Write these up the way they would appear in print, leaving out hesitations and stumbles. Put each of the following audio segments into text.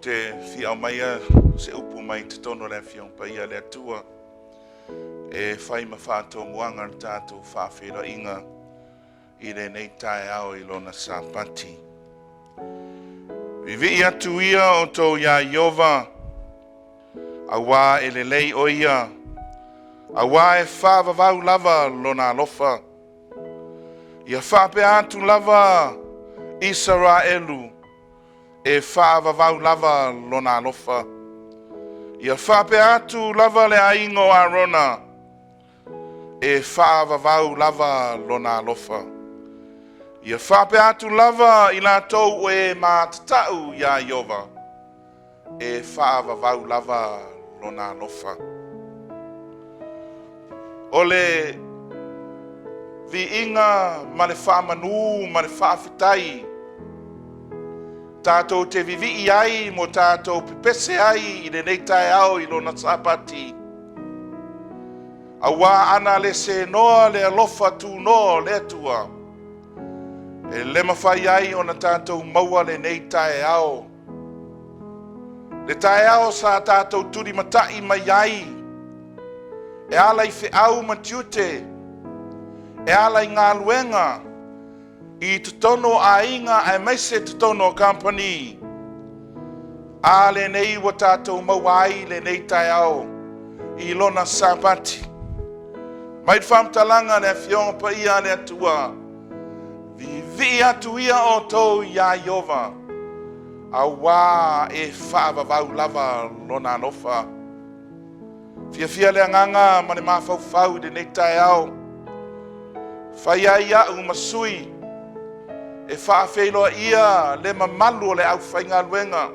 te fia aumaia se upu mai totonu o le Afioga Paia a le Atua e fai ma faatomuaga le tatou faafeiloaiga i lenei taeao i lona Sapati. Vivii atu ia outou iā Ieova, auā e lelei o ia, auā e faavavau lava lona alofa. Ia faapea atu lava Isaraelu, e faavavau lava lona alofa. Ia faapea atu lava le aiga o Arona, e faavavau lava lona alofa. Ia faapea atu lava i latou o e matatau iā Ieova, e faavavau lava lona alofa. O le viiga ma le faamanu ma le faafetai tatou te vivii ai mo tatou pepese ai i lenei taeao i lona Sapati. Auā ana le senoa le alofa tunoa o le Atua, e le mafai ai ona tatou maua lenei taeao. Le taeao sa tatou tulimatai mai ai, e ala i feau ma tiute, e ala i galuega, i totonu o aiga aemaise totonu o kamupani. A lenei ua tatou maua ai lenei taeao i lona Sapati. Mai le faamatalaga a le Afioga Paia a le Atua, vivii atu ia outou iā Ieova, auā e faavavau lava lona alofa. Fiafia le agaga ma le mafaufau i lenei taeao, fai ai au ma sui e faafeiloaia le mamalu o le aufaigaluega.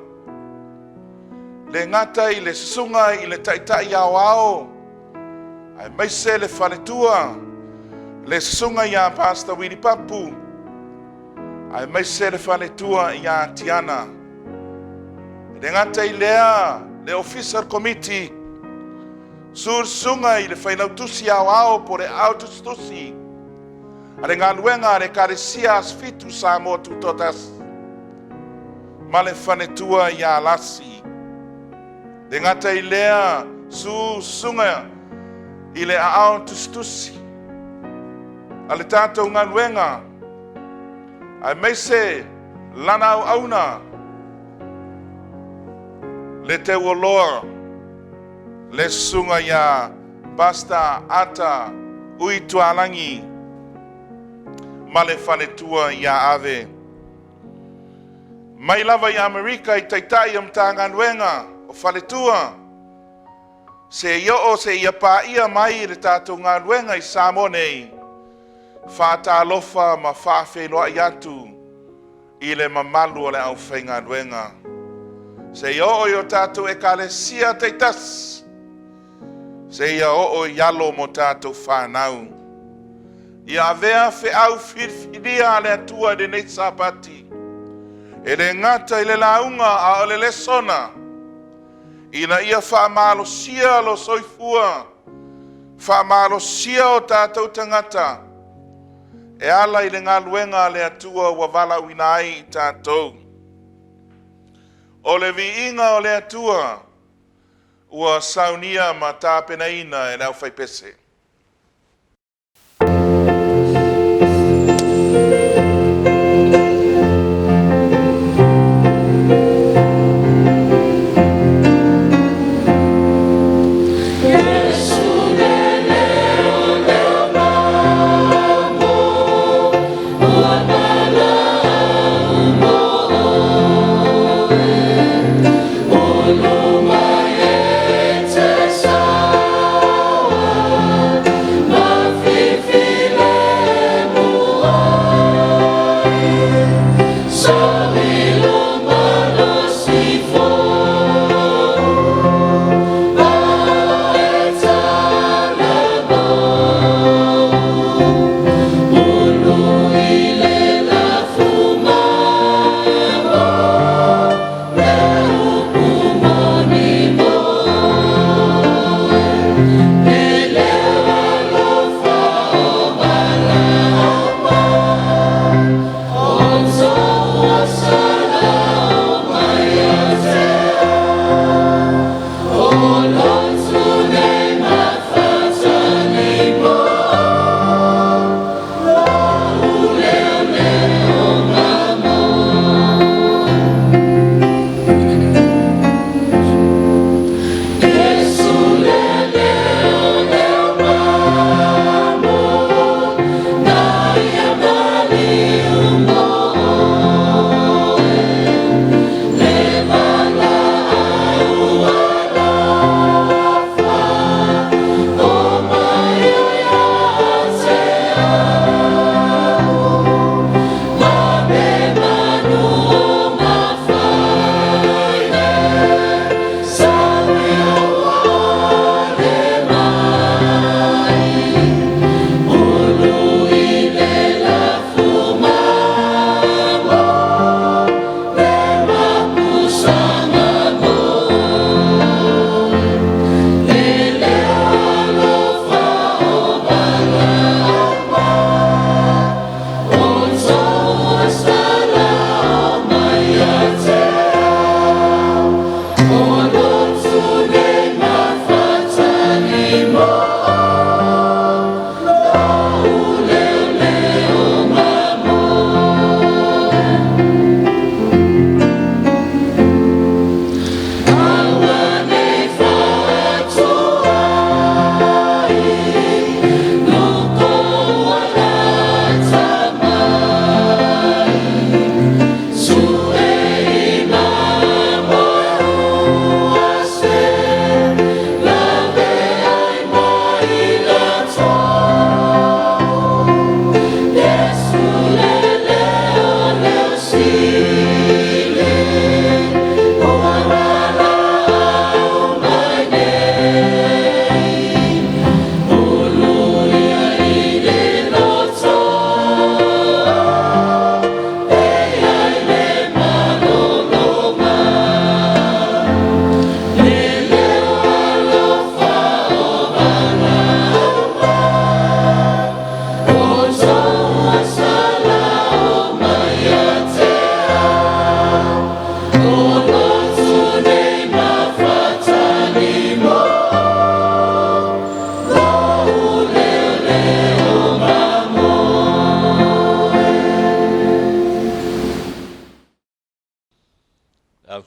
Le gata i le susuga i le Taitai Aoao, aemaise le faletua, le susuga iā Pastor Willy Papu, aemaise le faletua iā Tiana. E le gata i lea le Ofisa o le Komiti, susuga i le Failautusi Aoao po le Aao Tusitusi a le galuega a le Ekalesia Asofitu Samoa Tutoatasi, ma le faletua iā Lasi. Le gata i lea, susuga i le Aao Tusitusi a le tatou galuega, aemaise lana auauna, le teuoloa, le susuga iā Pastor Ata Uitualagi ma le faletua iā Ave. Mai lava i Amerika i taitai o Matagaluega o Faletua, seia oo seia paia mai le tatou galuega i Samoa nei, faatalofa ma faafeiloai atu i le mamalu o le aufaigaluega. Seia oo i o tatou ekalesia taitasi, seia oo i alo mo tatou fanau. Ia avea feau filifilia a le Atua i lenei Sapati, e le gata i le lauga a o le lesona, ina ia faamalosia lo soifua, faamalosia o tatou tagata, e ala i le galuega a le Atua ua valaauina ai i tatou. O le viiga o le Atua ua saunia ma tapenaina e le aufaipese.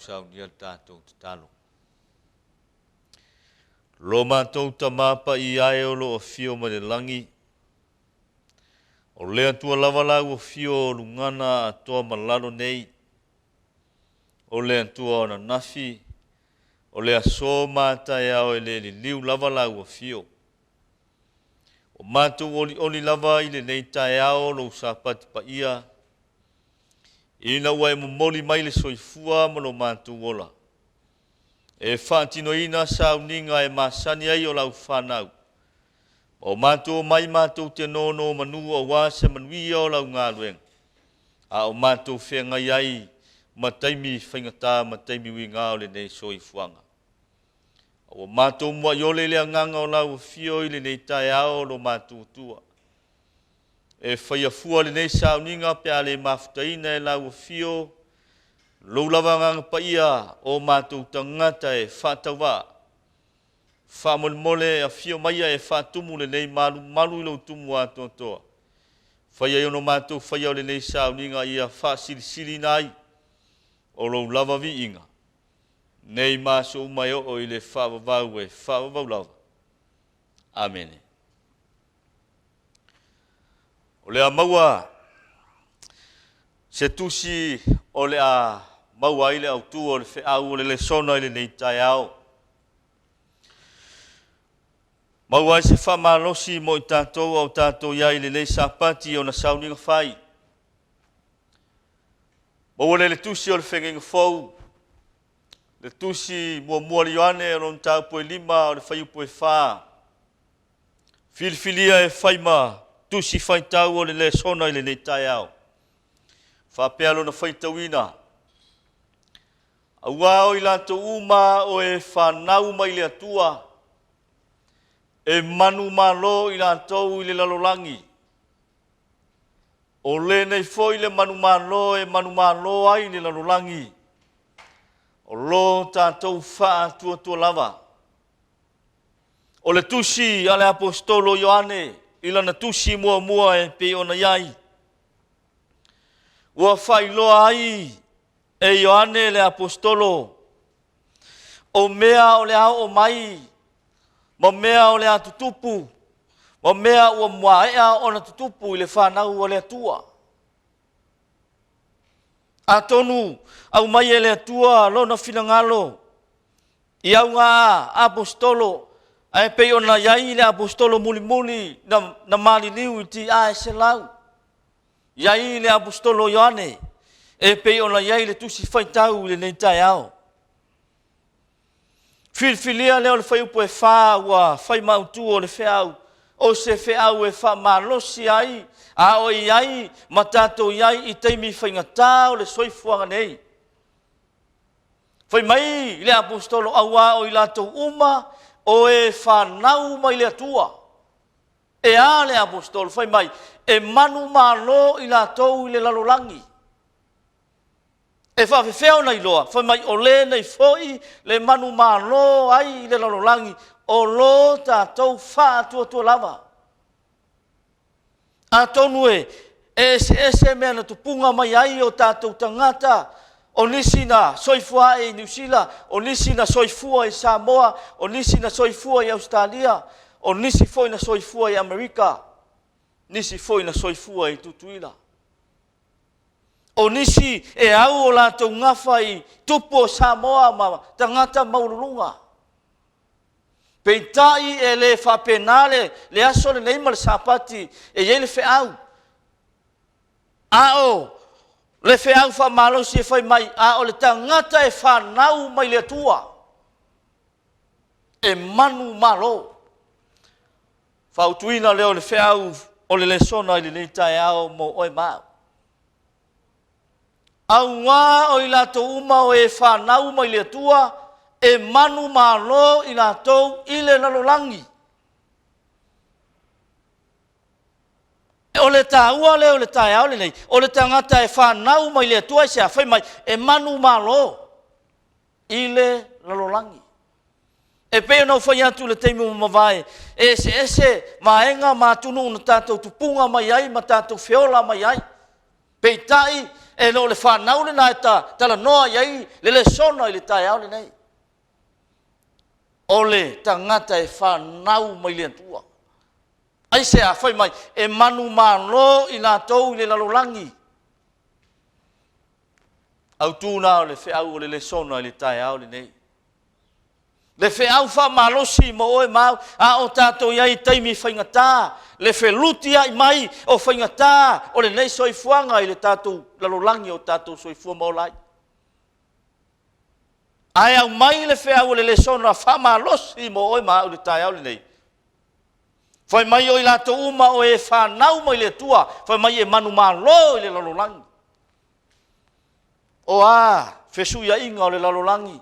saunia le tatou tatalo. Lo matou Tama Paia e o lo o afio mai le lagi, o le Atua lava lau afio o lugana atoa ma lalo nei, o le Atua o ananafi, o le aso ma taeao e le liliu lava lau afio. O matou olioli lava i lenei taeao lou Sapati paia, ina ua e momoli mai le soifua ma lo matou ola, e faatinoina sauniga e masani ai o lau fanau, ma o matou omai matou te nonomanu aua se manuia o lau galuega, a o matou feagai ai ma taimi faigata ma taimi uiga o lenei soifuaga. A ua matou muai ole i le agaga o lau afio i lenei taeao o lo matou Atua. E faia fua lenei sauniga pe a le mafutaina e lau afio lou lava agaga paia o matou tagata e faatauvaa. Faamolemole afio maia e faatumu lenei malumalu i lou tumu atoatoa. Faia i ono matou faia o lenei sauniga ia faasilisiliina ai o lou lava viiga. Nei ma aso uma e oo i le faavavau e faavavau lava. Amene. O le a maua se tusi o le a maua ai le autu o le feau o le lesona i lenei taeao. Maua ai se faamalosi mo i tatou a o tatou i ai i lenei Sapati ona sauniga fai. Maua lea le tusi o le Feagaiga Fou, le tusi muamua a Ioane o lona mataupu e 5 o le fuaiupu e 4. Filifilia e fai ma tusi faitau o le lesona i lenei taeao. Faapea lona faitauina, Auā o i latou uma o e fanau mai le Atua, e manumalo i latou i le lalolagi. O lenei foi le manumalo e manumalo ai le lalolagi, o lo tatou faatuatua lava. O le tusi a le Aposetolo Ioane i lana tusi muamua e pei ona i ai, ua faailoa ai e Ioane le Aposetolo o mea o le a oo mai ma mea o le a tutupu ma mea ua maea ona tutupu i le fanau a le Atua. Atonu aumai e le Atua lona finagalo i auga aposetolo, ae pei ona i ai le aposetolo mulimuli na, na maliliu i ti'a e 100. I ai le aposetolo Ioane e pei ona i ai le tusi faitau i lenei taeao. Filifilia lea o le fuaiupu e 4 ua fai ma autu o le feau, o se feau e faamalosi ai a o i ai ma tatou i ai i taimi faigata o le soifuaga nei. Fai mai le aposetolo, auā o i latou uma o e fanau mai le Atua. E a le aposetolo? Fai mai, e manumalo i latou i le lalolagi. E faafefea ona iloa? Fai mai, o lenei foi le manumalo ai i le lalolagi, o lo tatou faatuatua lava. Atonu e eseese mea na tupuga mai ai o tatou tagata, o nisi na soifua ae i Niu Sila, o nisi na soifua i Samoa, o nisi na soifua i Ausetalia, o nisi foi na soifua i Amerika, nisi foi na soifua i Tutuila. O nisi e au o latou gafa i tupu o Samoa ma tagata maualuluga. Peitai e le faapena le, le aso lenei ma le Sapati e i ai le feau. A o le feau faamalosi e fai mai, a o le tagata e fanau mai le Atua, e manumalo. Fautuina lea o le feau o le lesona i lenei taeao mo oe ma au. Auā o i latou uma o e fanau mai le Atua, e manumalo i latou i le lalolagi. O le taua lea o le taeao lenei, o le tagata e fanau mai le Atua aisea? Fai mai, e manumalo i le lalolagi. E pei ona ou fai atu i le taimi ua mavae, e eseese vaega ma atunuu na tatou tupuga mai ai ma tatou feola mai ai. Peitai, E le o le fanau lena e ta talanoa i ai le lesona i le taeao lenei. O le tagata e fanau mai le Atua. Aisea? Fai mai, e manumalo i latou i le lalolagi. Autu la o le feau o le lesona i le taeao lenei. Le feau faamalosi mo oe ma au, a o tatou i ai i taimi faigata, le felutia'i mai o faigata o lenei soifuaga i le tatou lalolagi o tatou soifua ma ola ai. Ae aumai le feau o le lesona faamalosi mo oe ma au i le taeao lenei. Fai mai o i latou uma o e fanau mai le Atua, fai mai e manumalo i le lalolagi. O a fesuiaiga o le lalolagi,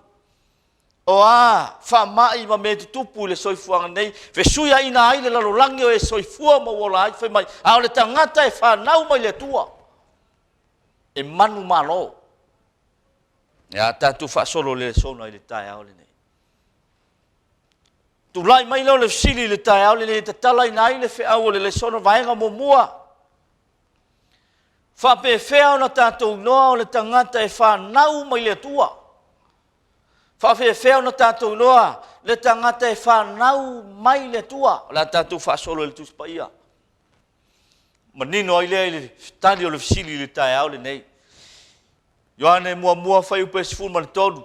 o a faamai ma mea tutupu i le soifuaga nei, fesuiaina ai le lalolagi o e soifua ma ua ola ai, fai mai, a o le tagata e fanau mai le Atua, e manumalo. Ia tatou faasolo le lesona i le taeao lenei. Tulai mai lea o le fesili i le taeao lenei e tatalaina ai le feau o le lesona vaega muamua. Faapefea ona tatou iloa o le tagata e fanau mai le Atua? Faapefea ona tatou iloa le tagata e fanau mai le Atua? O le a tatou faasolo i le Tusi Paia. Manino ai lea i le tali o le fesili i le taeao lenei. Ioane muamua fuaiupu e 13.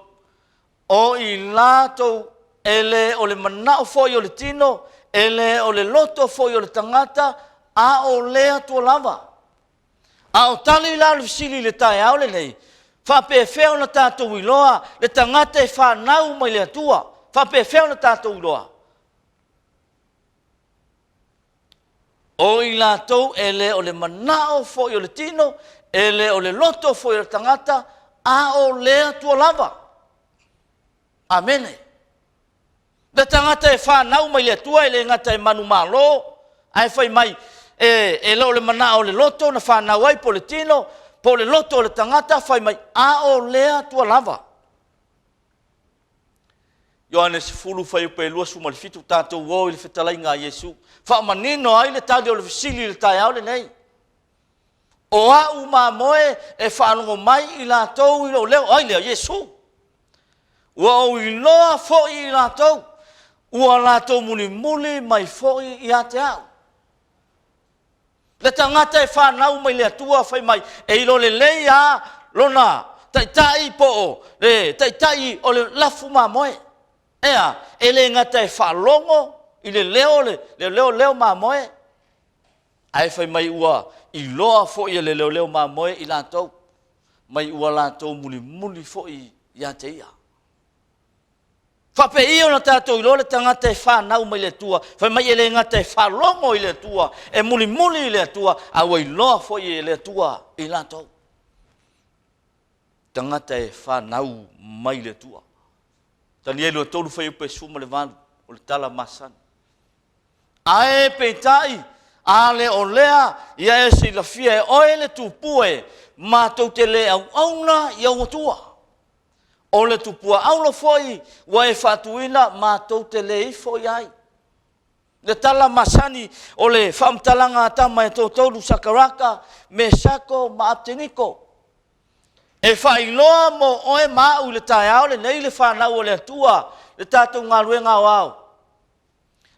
O i latou e le o le manao foi o le tino, e le o le loto foi o le tagata, a o le Atua lava. A o tali la o le fesili i le taeao lenei, faapefea ona tatou iloa le tagata e fanau mai le Atua? Faapefea ona tatou iloa? O i latou e le o le manao foi o le tino, e le o le loto foi o le tagata, a o le Atua lava. Amene. Le tagata e fanau mai le Atua e le gata e manumalo, ae fai mai, e, e le o le manao o le loto na fanau ai po o le tino, po o le loto o le tagata, fai mai, a o le Atua lava. Ioane 10, fuaiupu e 27, tatou o i le fetalaiga a Iesu. Faamanino ai le tali o le fesili i le taeao lenei. O a'u mamoe e faalogo mai i latou i lou leo. O ai lea? Iesu. Ua ou iloa foi i latou, ua latou mulimuli mai foi ia te au. Le tagata e fanau mai le Atua fai mai, e iloa lelei lava lona taitai po o le taitai o le lafu mamoe. E a? E le gata e faalogo i le leo, le leoleo mamoe, ae fai mai ua iloa foi e le leoleo mamoe i latou, mai ua latou mulimuli foi ia te ia. Faapei ona tatou iloa le tagata e fanau mai le Atua, fai mai e le gata e faalogo i le Atua, e mulimuli i le Atua, a ua iloa foi e le Atua i latou. Tagata e fanau mai le Atua. Tanielu e 3 fuaiupu e 18, o le tala masani. Ae peitai, a le o lea, ia e silafia e oe le tupua e matou te le auauna i ou atua. O le tupua auro foi ua e faatuina matou te le ifo i ai. Le tala masani o le faamatalaga a tama e toatolu, Sakaraka, Mesako ma Apeteniko. E faailoa mo oe ma au i le taeao lenei le fanau o le Atua, le tatou galuega aoao.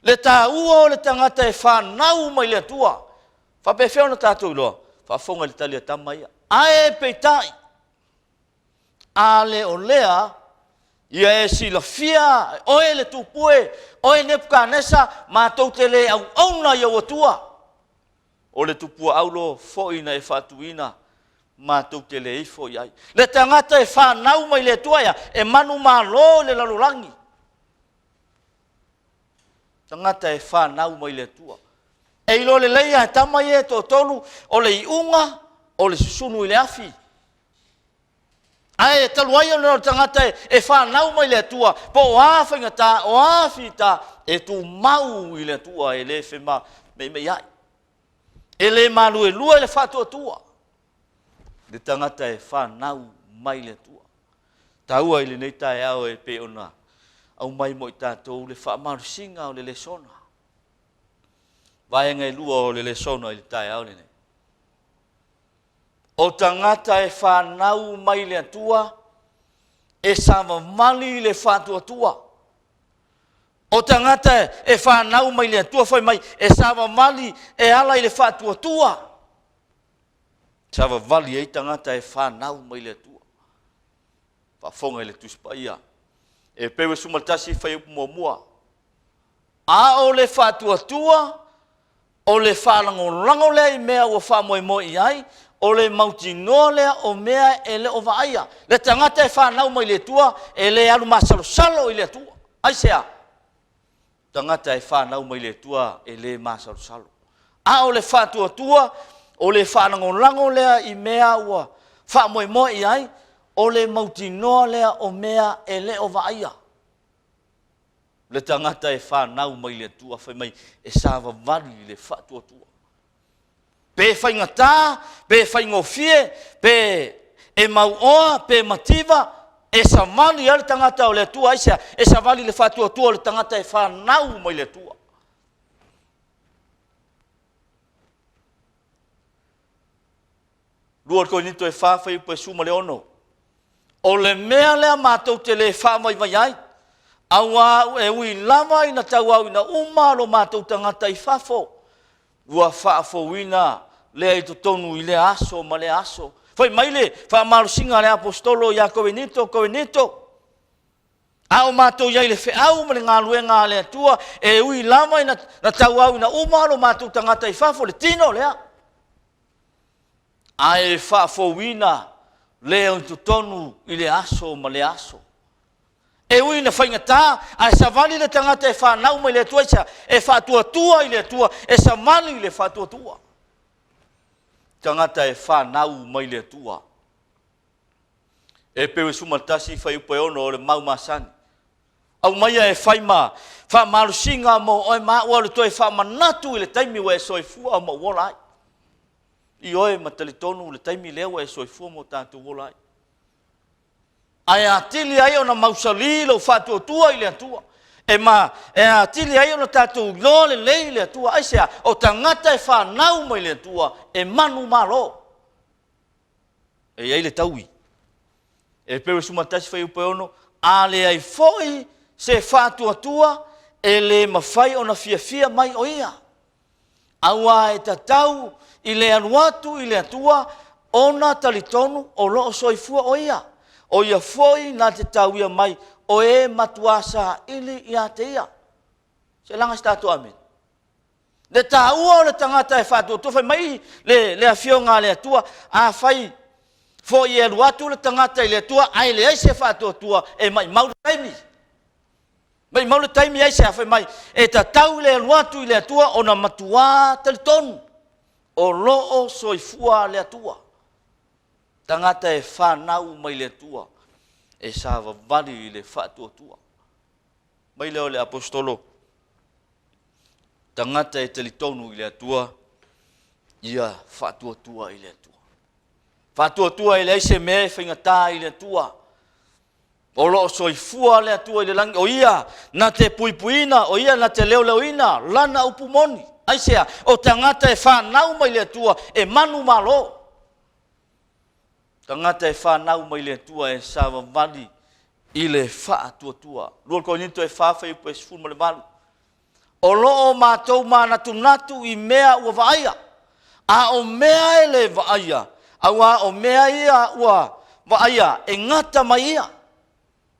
Le taua o le tagata e fanau mai le Atua. Faapefea ona tatou iloa? Faafofoga i le tali a tama ia. Ae peitai, a le o lea, ia e silafia e oe le tupue, oe Nepukanesa, matou te le auauna i ou Atua. O le tupua auro foi na e faatuina, matou te le ifo i ai. Le tagata e fanau mai le Atua ia, e manumalo i le lalolagi. Tagata e fanau mai le Atua. E iloa lelei lava e tama ia e toatolu, o le iuga o le susunu i le afi. Ae talu ai ona o le tagata e, e fanau mai le Atua, po o a faigata, o a fita, e tumau i le Atua, e le femameimeiai. E le maluelue le faatuatua. Le tagata e fanau mai le Atua. Taua i lenei taeao e pei ona aumai mo i tatou le faamalosiga o le lesona. Vaega e lua o le lesona i le taeao lenei. O tagata e fanau mai le Atua, e savavali i le faatuatua. O tagata e fanau mai le Atua fai mai e savavali e ala i le faatuatua. Savavali ai tagata e fanau mai le Atua. Faafofoga i le Tusi Paia. Eperu 11 fuaiupu muamua. A o le faatuatua, o le faalagolago lea i mea ua faamoemoe i ai, o le mautinoa lea o mea e le o vaaia. Le tagata e fanau mai le Atua, e le alu masalosalo i le Atua. Aisea? Tagata e fanau mai le Atua e le masalosalo. A o le faatuatua, o le faalagolago lea i mea ua faamoemoe i ai, o le mautinoa lea o mea e le o vaaia. Le tagata e fanau mai le Atua fai mai e savavali i le faatuatua. Pe faigata, pe faigofie, pe e mauoa, pe mativa, e savali lava le tagata o le Atua. Aisea? E savali i le faatuatua o le tagata e fanau mai le Atua. 2 Korinito e 4 fuaiupu e 16. O le mea lea matou te le faavaivai ai, auā e ui lava ina tauauina uma lo matou tagata i fafo, ua faafouina lea i totonu i lea aso ma lea aso. Fai mai le faamalosiga a le Aposetolo ia Korinito, Korinito, a o matou i ai i le feau ma le galuega a le Atua, e ui lava ina tauauina uma lo matou tagata i fafo, le tino lea, ae faafouina lea i totonu i le aso ma le aso. E ui ina faigata, ae savali le tagata e fanau mai le Atua, aisea? E faatuatua i le Atua, e savali i le faatuatua. Tagata e fanau mai le Atua. Eperu 11, fuaiupu e 6 o le mau masani. Aumaia e fai ma faamalosiga mo oe ma au, o le toe faamanatu i le taimi ua e soifua ma ou ola ai. Ioe ma talitonu le taimi lea ua e soifua ma o tatou ola ai. Ae atili ai ona mausali lou faatuatua i le Atua. E, ma, e atili ai ona tatou iloa lelei i le Atua. Aisea? O tagata e fanau mai le Atua e manumalo. E i ai le taui. Eperu 11 fuaiupu e 6, a leai foi se faatuatua, e le mafai ona fiafia mai o ia. Auā e tatau i le alu atu i le Atua ona talitonu o lo o soifua o ia, o ia foi na te tauia mai o e matuā saili ia te ia. Se laga se tatou amene. Le taua o le tagata e faatuatua, fai mai le, le afioga a le Atua, afai foi e alu atu le tagata i le Atua ae leai se faatuatua, e maimau le taimi. Maimau le taimi aisea? Fai mai, e tatau le alu atu i le Atua ona matuā talitonu o lo o soifua le Atua. Tagata e fanau mai le Atua, e savavali i le faatuatua. Mai lea o le Aposetolo, tagata e talitonu i le Atua, ia faatuatua i le Atua. Faatuatua e leai se mea e faigata i le Atua. O lo o soifua le Atua i le lagi, o Ia na te puipuiina, o Ia na te leoleoina Lana upu moni. Aisea? O tagata e fanau mai le Atua e manumalo. Tagata e fanau mai le Atua e savavali i le faatuatua. 2 Korinito e 4 fuaiupu e 18. O lo o matou manatunatu i mea ua vaaia, a o mea e le vaaia, auā o mea ia ua vaaia e gata mai ia,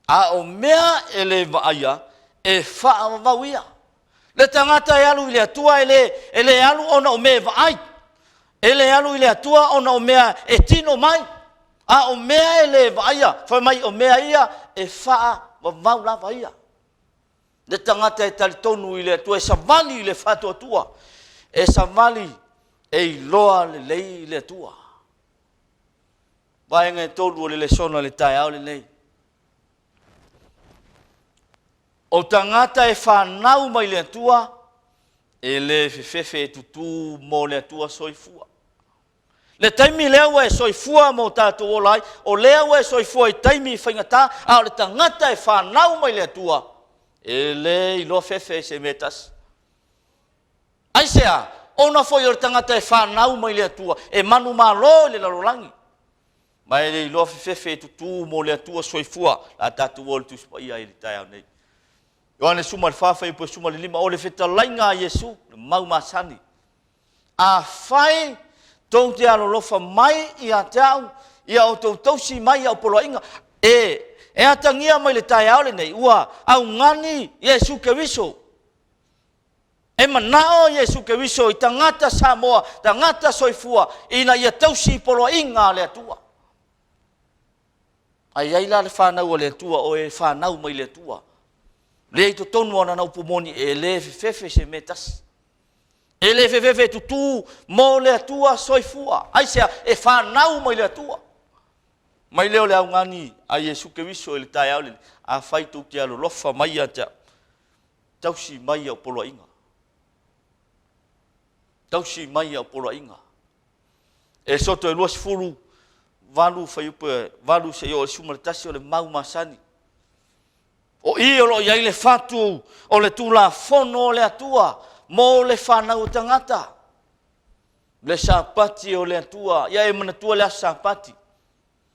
a o mea e le vaaia e faavavau ia. Le tagata e alu i le Atua e le, e le alu ona o mea e vaai, e le alu i le Atua ona o mea e tino mai, a o mea e le vaaia, fai mai o mea ia e faavavau lava ia. Le tagata e talitonu i le Atua, e savali i le faatuatua, e savali e iloa lelei le Atua. Vaega e tolu o le lesona i le taeao lenei. O tagata e fanau mai le Atua, e le fefefe e tutū mo le Atua soifua. Le taimi lea ua e soifua ma o tatou ola ai, o lea ua e soifua i taimi faigata, a o le tagata e fanau mai le Atua, e le iloa fefe i se mea e tasi. Aisea? Ona foi o le tagata e fanau mai le Atua, e manumalo i le lalolagi. Ma e le iloa fefefe e tutū mo le Atua soifua. O le a tatou o i le Tusi Paia i le taeao nei. Ioane 14, fuaiupu e 15, o le fetalaiga a Iesu, le mau masani. Afai tou te alolofa mai ia te au, ia outou tausi mai i au poloaiga. E, e atagia mai le taeao lenei, ua augani Iesu Keriso. E manao Iesu Keriso i tagata Samoa, tagata soifua, ina ia tausi i poloaiga a le Atua. A i ai la le fanau a le Atua, o e fanau mai le Atua, lea i totonu o lana upu moni, e le fefefe se mea e tasi. E le fefefe e tutū mo le Atua soifua. Aisea? E fanau mai le Atua. Mai lea o le augani a Iesu Keriso i le taeao lenei, afai tou te alolofa mai ia te au, tausi mai au poloaiga. Tausi mai au poloaiga. Esoto e 28 fuaiupu e 8 seia oo i le 11 o le mau masani. O i o lo o i ai le fatu o le Tulafono o le Atua mo le fanau o tagata. Le Sapati o le Atua. Ia e manatua le aso Sapati.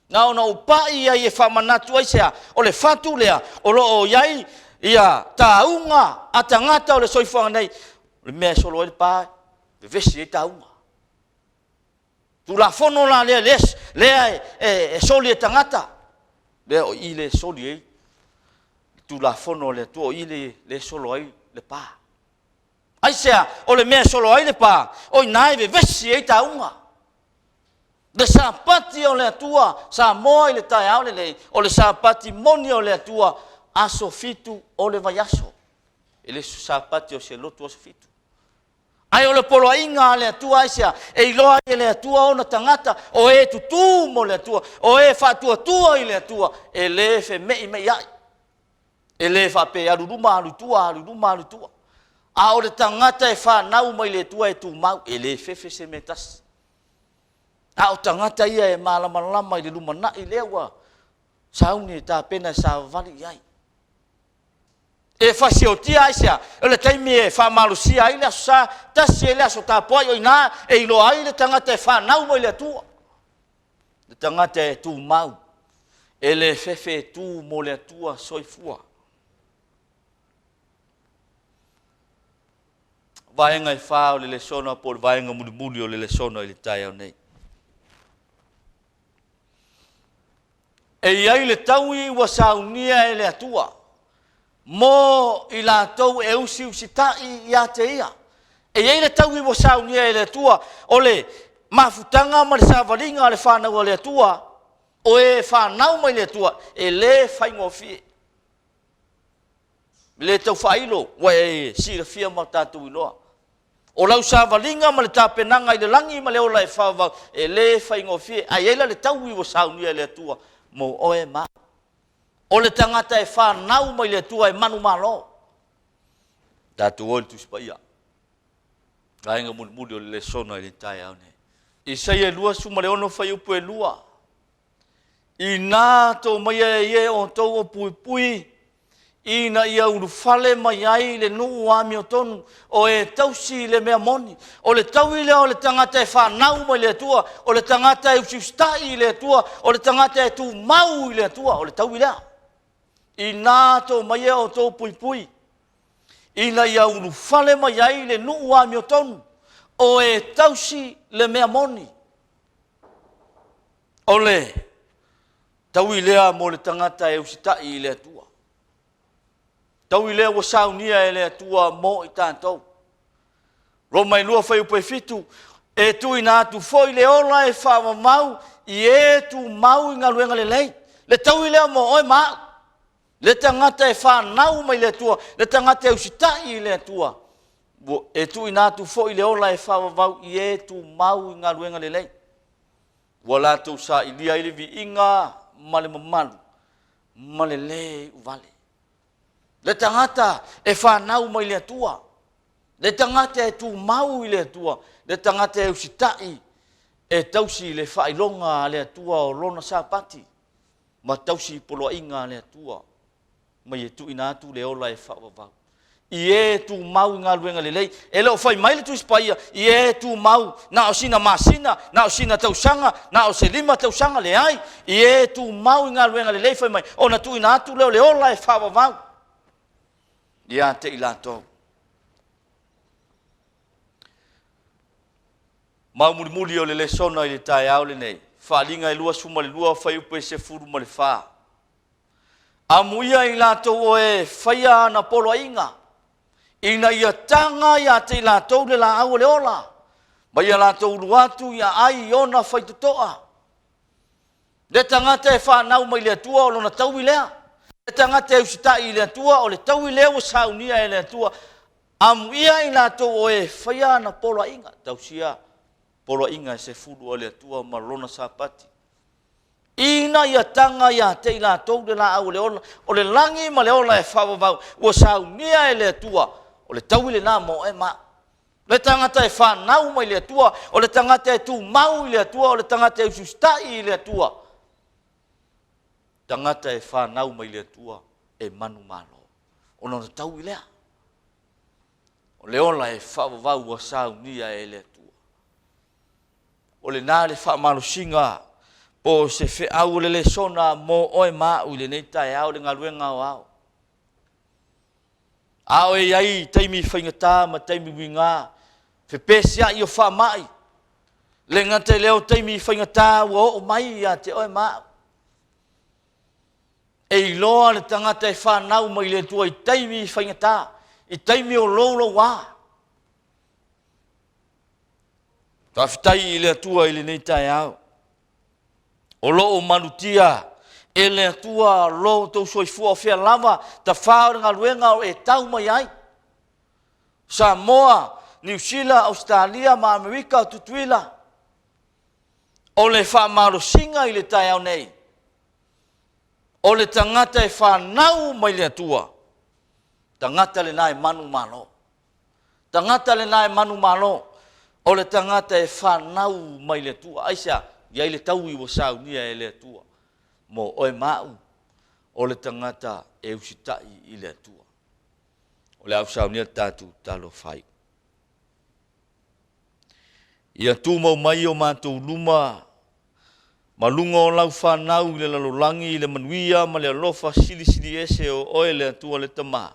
Na ona ou pai ai e faamanatu ai sea, o le fatu lea o lo o i ai ia tauga a tagata o le soifuaga nei. O le mea e solo ai le pa, vevesi ai tauga. Tulafono la lea, lea, lea e, e, e soli e tagata, lea o i le soli ai le Tulafono a le Atua, o i le, le solo ai le pa. Aisea? O le mea e solo ai le pa, o i ina e vevesi ai tauga. Le Sapati o le Atua, Samoa i le taeao lenei, o le Sapati moni o le Atua, aso fitu o le vaiaso. E le o se Sapati o se lotu aso fitu. Ae o le poloaiga a le Atua aisea? E iloa ai e le Atua ona tagata, o e tutū mo le Atua, o e faatuatua i le Atua, e le feme'ime'ia'i. E le faapea e alu i luma, alu i tua, alu i luma, alu i tua. A o le tagata e fanau mai le Atua e tumau, e le fefe se mea e tasi. A o tagata ia e malamalama i le lumanai lea ua sauni e tapena e savavali i ai. E fasiotia aisea? O le taimi e faamalosia ai le Aso Sa, tasi ai le aso tapuai, o i ina e iloa ai le tagata e fanau mai le Atua. Le tagata e tumau, e le fefe e tu mo le Atua soifua. Vaega e fa o le lesona po o le vaega mulimuli o le lesona i le taeao nei. E i ai le taui ua saunia e le Atua mo i latou e usiusitai ia te Ia. E i ai le taui ua saunia e le Atua, o le mafutaga ma le savaliga a le fanau a le Atua, o e fanau mai le Atua, e le faigofie. E le tau faailo, ua e silafia ma tatou iloa. O lau savaliga ma le tapenaga i le lagi ma le ola e faavavau, e le faigofie. Ae i ai la le taui ua saunia e le Atua mo oe ma au. O le tagata e fanau mai le Atua e manumalo. Tatou o i le Tusi Paia. Vaega mulimuli o le lesona i le taeao nei. Isaia 26 fuaiupu e 2. Inā too maia e ia e outou o puipui, ina ia ulufale mai ai le nuu amiotonu, o e tausi i le mea moni. O le taui lea o le tagata e fanau mai le Atua, o le tagata e usiusitai i le Atua, o le tagata e tumau i le Atua, o le taui lea. Inā too maia e outou puipui, ina ia ulufale mai ai le nuu amiotonu, o e tausi le mea moni. O le taui lea mo le tagata e usitai i le Atua. Taui lea ua saunia e le Atua mo i tatou. Roma e 2 fuaiupu e 7, e tuuina atu foi le ola e faavavau i e tumau i galuega lelei. Le taui lea mo oe ma au. Le tagata e fanau mai le Atua, le tagata e usitai i le Atua, e tuuina atu foi le ola e faavavau i e tumau i galuega lelei. Ua latou sailia ai le viiga ma le mamalu ma le lē iuvale. Le tagata e fanau mai le Atua, le tagata e tumau i le Atua, le tagata e usitai e tausi le faailoga a le Atua o lona Sapati ma tausi poloaiga a le Atua, mai e tuuina atu le ola e faavavau. I e tumau i galuega lelei. E le o fai mai le Tusi Paia, i e tumau na o sina masina, na o sina tausaga, na o se 5 tausaga, leai. I e tumau i galuega lelei, fai mai, ona tuuina atu lea o le ola e faavavau ia te i latou. Mau mulimuli o le lesona i le taeao lenei, Faaaliga e 22, fuaiupu e 14. Amuia i latou o e faia ana poloaiga, ina ia taga ia te i latou le laau o le ola, ma ia latou ulu atu i aai i ona faitotoa. Le tagata e fanau mai le Atua o lona taui lea. Le tagata e usitai i le Atua o le taui lea ua saunia e le Atua. Amuia i latou o e faia ana poloaiga, tausia poloaiga e 10 a le Atua ma lona Sapati, ina ia taga ia te i latou le laau o le ola, o le lagi ma le ola e faavavau, ua saunia e le Atua, o le taui lena mo oe ma au. Le tagata e fanau mai le Atua, o le tagata e tumau i le Atua, o le tagata e usiusitai i le Atua, tagata e fanau mai le Atua e manumalo, ona o le taui lea, o le ola e faavavau ua saunia e le Atua. O lena le faamalosiga po o se feau o le lesona mo oe ma au i lenei taeao, le galuega aoao. A o e i ai i taimi faigata ma taimi uiga, fepesiai o faamai, le gata i lea o taimi faigata ua oo mai ia te oe ma au. E iloa le tagata e fanau mai le Atua i taimi faigata, i taimi o louloua. Faafetai i le Atua i lenei taeao. O lo o malutia e le Atua lo outou soifua o fea lava tafā o le galuega o e tau mai ai. Samoa, Niu Sila, Ausetalia ma Amerika, Tutuila. O le faamalosiga i le taeao nei, o le tagata e fanau mai le Atua, tagata lena e manumalo. Tagata lena e manumalo, o le tagata e fanau mai le Atua. Aisea? I ai le taui ua saunia e le Atua mo oe ma au, o le tagata e usitai i le Atua. O le a ou saunia le tatou tatalo fai. Ia tumau mai o matou luma ma luga o lau fanau i le lalolagi i le manuia ma le alofa silisili ese o oe le Atua le Tama,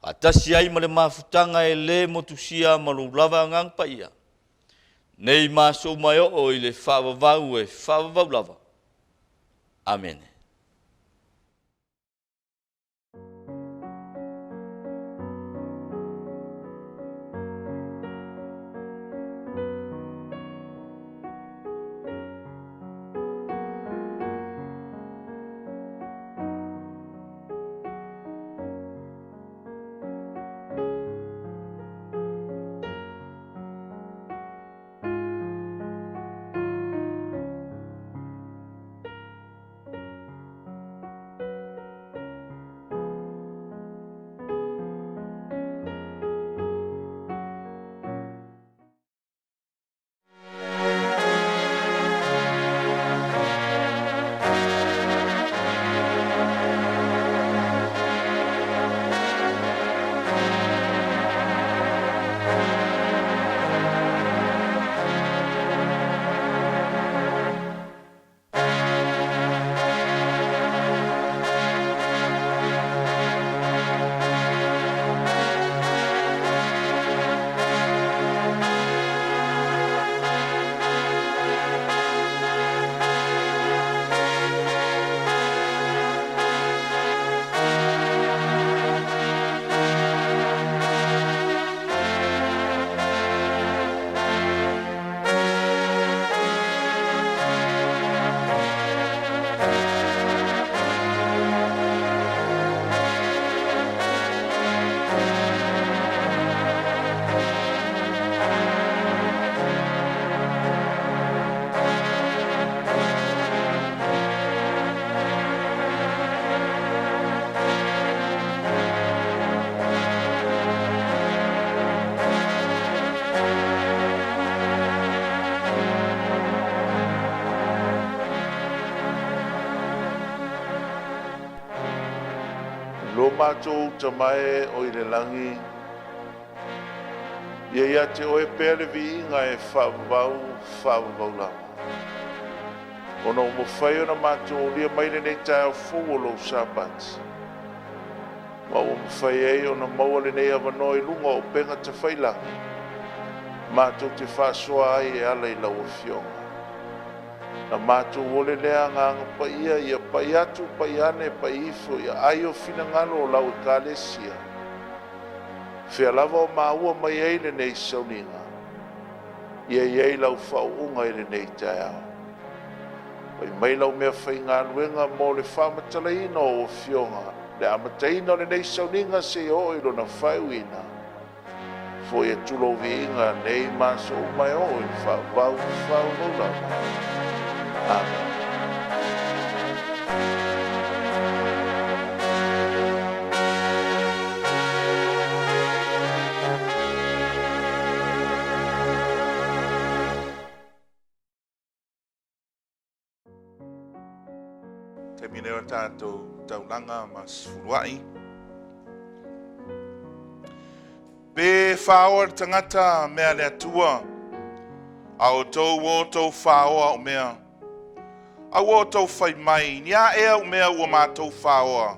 faatasi ai ma le mafutaga e lē motusia ma lou lava Agaga Paia, nei ma aso uma e oo i le faavavau e faavavau lava. Amene. matou Tama e o i le lagi, ia ia te oe pea le viiga e faavavau, faavavau lava. Ona ua mafai ona matou aulia mai lenei taeao fou o lou Sapati, ma ua mafai ai ona maua lenei avanoa i luga o upega tafailagi, matou te faasoa ai e ala i lau Afioga. Na matou ole lea Agaga Paia ia pai atu, pai ane, pai ifo i aai o finagalo o lau Ekalesia, fea lava o maua mai ai lenei sauniga, ia i ai lau faauuga i lenei taeao. Pai mai lau meafaigaluega mo le faamatalaina o ou Afioga, le amataina o lenei sauniga seia oo i lona faaiuina. Foi atu lou viiga nei ma aso uma e oo i le faavavau, faavavau lava. Amene. Taimi nei o le tatou taulaga ma sefuluai. Pe faoa le tagata mea a le Atua, a outou ua outou faoa au mea. A ua outou fai mai, ni a ea au mea ua matou faoa?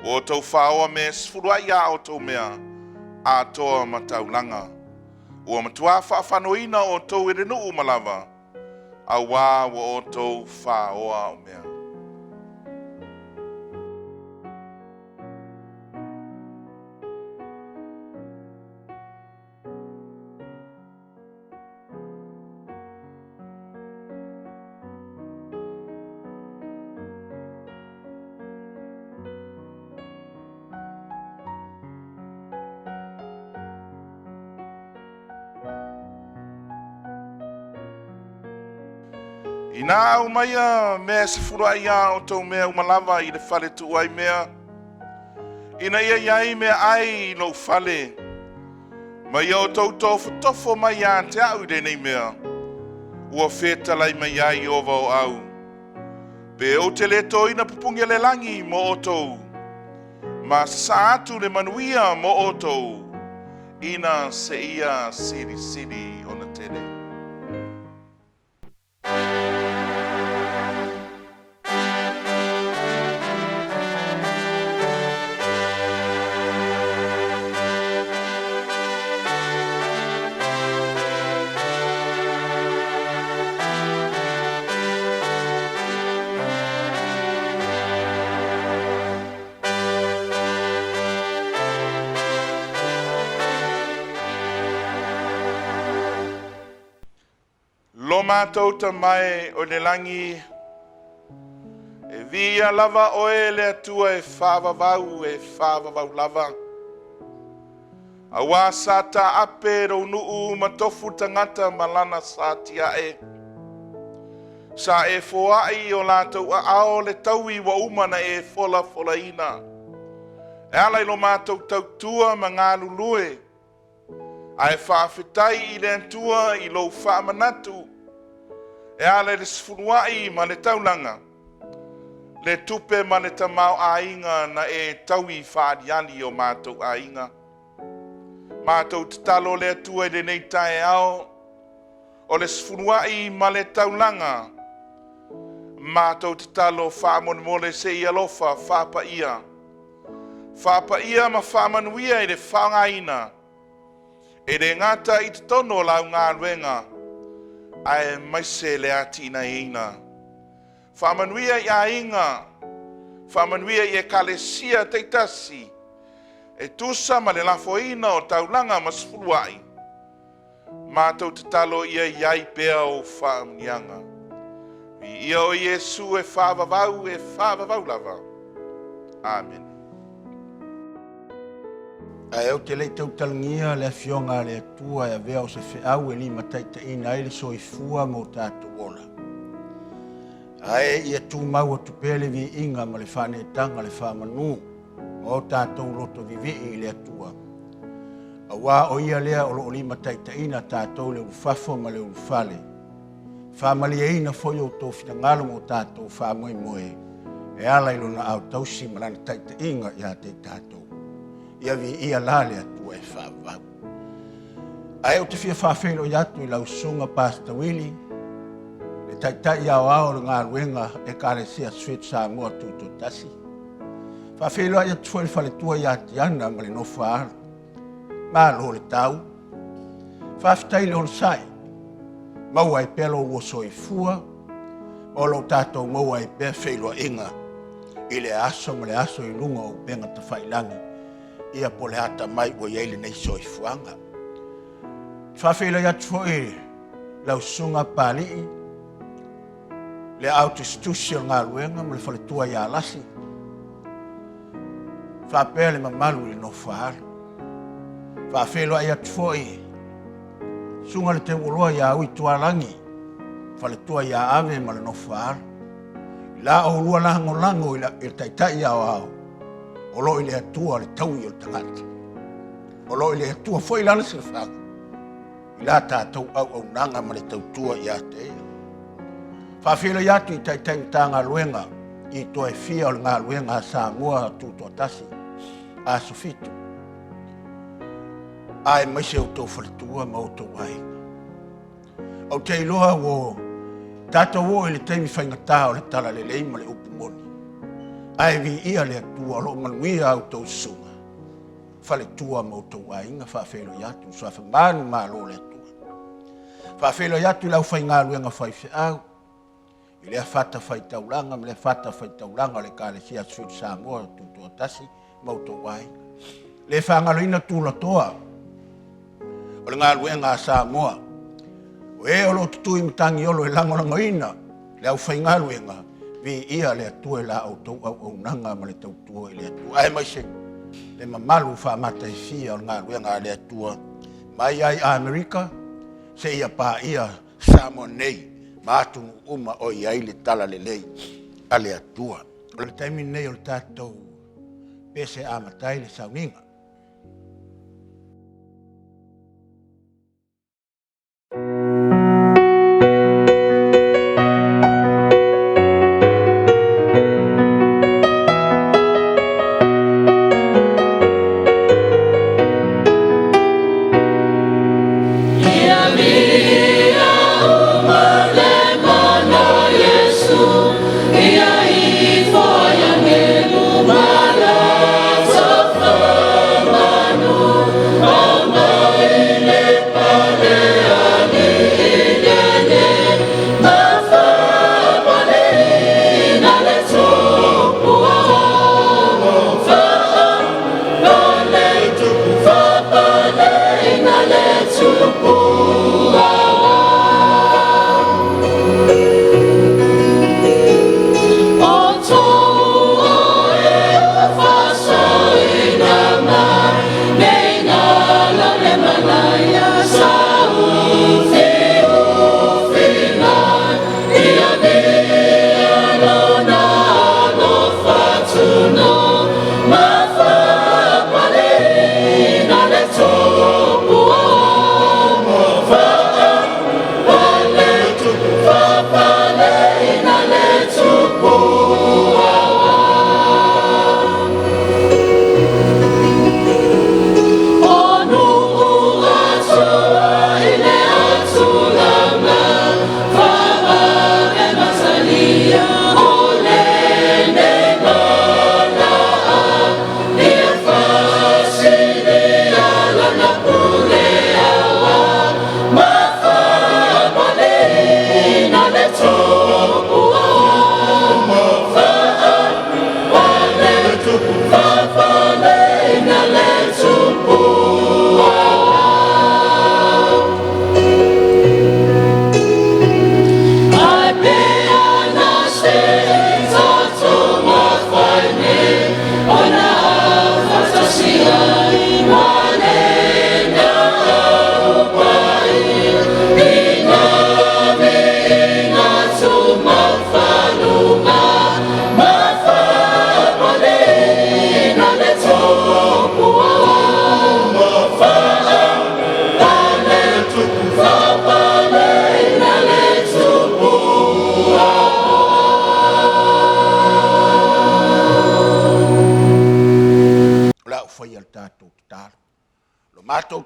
Ua outou faoa mea e sefuluai a outou mea atoa ma taulaga. Ua matua faafanoina outou e le nuu uma lava, auā ua outou faoa au mea. Inā aumaia mea e sefuluai a outou mea uma lava i le fale tuu ai mea, ina ia i ai meaai i lou fale, ma ia outou tofotofo mai ia te au i lenei mea, ua fetalai mai ai Ieova o au, pe ou te le toina pupugi o le lagi mo outou, ma sasaa atu le manuia mo outou, ina seia silisili ona tele. Lo matou Tama e o i le lagi, e viia lava oe le Atua e faavavau, e faavavau lava. Auā sa taape lou nuu ma tofu tagata ma lana sa tiae. Sa e foai i o latou aao le taui ua uma na e folafolaina. E ala i lo matou tautua ma galulue, ae faafetai i le Atua i lou faamanatu e ala i le sefuluai ma le taulaga, le tupe ma le tamaoaiga na e taui faaaliali i o matou aiga. Matou tatalo le Atua i lenei taeao o le sefuluai ma le taulaga. Matou tatalo faamolemole se i alofa faapaia. Faapaia ma faamanuia i le faaaogaina e le gata i totonu o lau galuega, aemaise le atinaeina. Faamanuia i aiga, faamanuia i ekalesia taitasi, e tusa ma le lafoina o taulaga ma sefuluai. Matou tatalo ia i ai pea ou faamanuiaga. Viia o Iesu e faavavau, e faavavau lava. Amene. Ae ou te le i tautalagia le Afioga a le Atua e avea o se feau e limataitaiina ai le soifua ma o tatou ola. Ae ia tumau atu pea le viiga ma le faaneetaga le faamanu ma o tatou loto vivii i le Atua. Auā o Ia lea o lo o limataitaiina tatou i le ulufafo ma le ulufale. Faamalieina foi outou finagalo ma o tatou faamoemoe e ala i Lona aao tausi ma Lana taitaiga ia te i tatou. Ia viia la le Atua e faavavau. Ae ou te fia faafeiloai atu i lau Susuga Pastor Willie, le Taitai Aoao o le galuega Ekalesia Swit Samoa Tutoatasi. Faafeiloai atu foi i le faletua ia Tiana ma le nofo a alo. Malo le tau. Faafetai le onosai. Maua ai pea lo ulua soifua, ma o lo o tatou maua ai pea feiloaiga i le aso ma le aso i luga o upega tafailagi, ia po o le atamai ua i ai lenei soifuaga. Faafeiloai atu foi lau Susuga Papalii, le aao tusitusi o le galuega ma le faletua ia Lasi, faapea le mamalu i le nofo a alo. Faafeiloai atu foi Susuga le Teuoloa ia Ui Tualagi, faletua ia Ave ma le nofo a alo. I la oulua lagolago i le Taitai Aoao, o lo o i le Atua le taui o le tagata. O lo o i le Atua foi lana silafaga i la tatou auaunaga ma le tautua ia te Ia. Faafeiloai atu i Taitai Matagaluega i toe fia o le galuega a Samoa Tutoatasi, Aso Fitu, aemaise outou faletua ma outou aiga. Ou te iloa ua tatou oo i le taimi faigata o le talalelei ma le upu moni. Ae viia le Atua o lo o manuia a outou susuga, faletua ma outou aiga. Faafeiloai atu, suafa manumalo o le Atua. Faafeiloai atu i le aufaigaluega faifeau, i lea fatafaitaulaga ma lea fatafaitaulaga o le Ekalesia Sui Samoa Tutoatasi ma outou aiga. Le faagaloina tulatoa o le galuega a Samoa, o e o lo o tutui matagiolo e lagolagoina le aufaigaluega, viia le Atua i la outou auaunaga ma le tautua i le Atua, aemaise le mamalu faamataifia o le galuega a le Atua mai ai Amerika seia paia Samoa nei ma atunuu uma o i ai le talalelei a le Atua. O le taimi lenei o le tatou pese e amata ai le sauniga.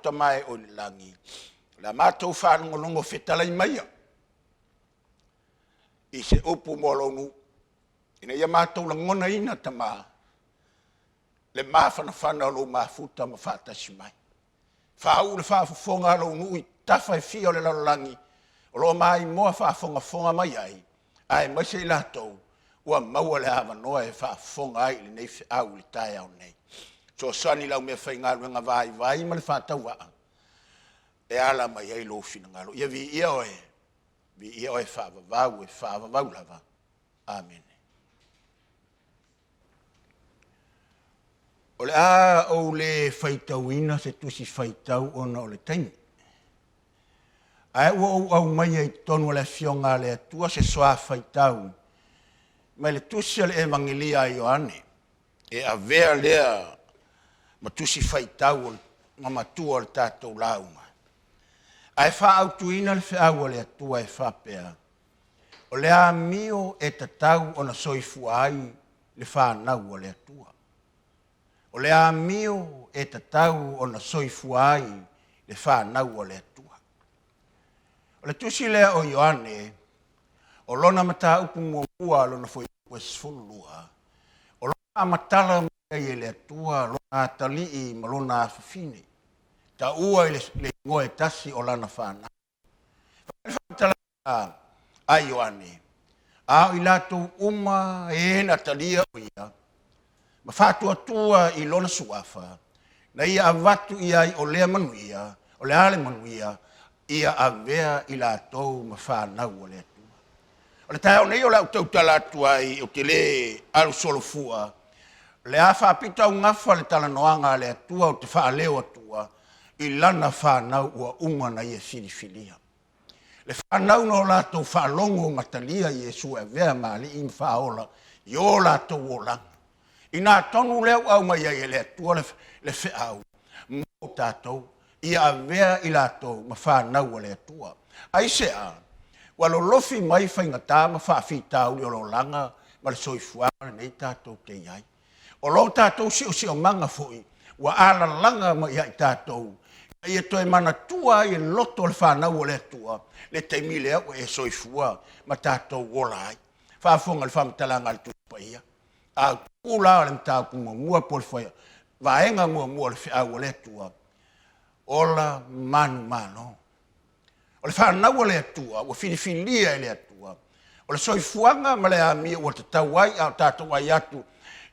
Tama e o i le lagi, o le a matou faalogologo fetalai maia i se upu mo lou nuu, ina ia matou lagonaina, Tama, le mafanafana o lou mafuta ma faatasi mai. Faauu le faafofoga a lou nuu i tafa e fia o le lalolagi o lo o maimoa faafogafoga mai ai, aemaise i latou ua maua le avanoa e faafofoga ai i lenei feau i le taeao nei. Fesoasoani i lau meafaigaluega vaivai ma le faatauvaa e ala mai ai lou finagalo. Ia viia oe, viia oe faavavau e faavavau lava. Amene. O le a ou le faitauina se tusi faitau ona o le taimi. Ae ua ou aumaia i totonu o le Afioga a le Atua se soa faitau mai le tusi a le Evagelia a Ioane, e avea lea ma tusi faitau ma matua o le tatou lauga, ae faaautuina le feau a le Atua e faapea, o le amio e tatau ona soifua ai le fanau a le Atua. O le amio e tatau ona soifua ai le fanau a le Atua. O le tusi lea o Ioane, o lona mataupu muamua lona fuaiupu e 12, o lo o faamatala mai ai e le Atua lona atalii ma lona afafine, taua i le igoa e tasi o lana fanau. Fai mai le faamatalaga a Ioane, a o i latou uma e na talia o ia, ma faatuatua i lona suafa, na ia avatu i ai o lea manuia, o le a le manuia, ia avea i latou ma fanau a le Atua. O le taeao nei o le a ou tautala atu ai, ou te le alu solofua, o le a faapitoaugafa le talanoaga a le Atua ou te faaleo atua i lana fanau ua uma ona ia filifilia. Le fanau na o latou faalogo ma talia Iesu e avea ma Alii ma Faaola i o latou olaga. Ina tonu lea ua aumai ai e le Atua le feau mo tatou, ia avea i latou ma fanau a le Atua. Aisea? Ua lolofi mai faigata ma faafitauli o le olaga ma le soifuaga lenei tatou te i ai. O lo tatou siosiomaga foi ua alalaga mai ia i tatou, ina ia toe manatua ai e loto o le fanau a le Atua le taimi lea ua e soifua ma tatou ola ai. Faafofoga i le faamatalaga a le Tusi Paia, a tuu la o le mataupu muamua po o le vaega muamua o le feau a le Atua, ola manumalo. O le fanau a le Atua ua filifilia e le Atua, o le soifuaga ma le amio ua tatau ai a o tatou ai atu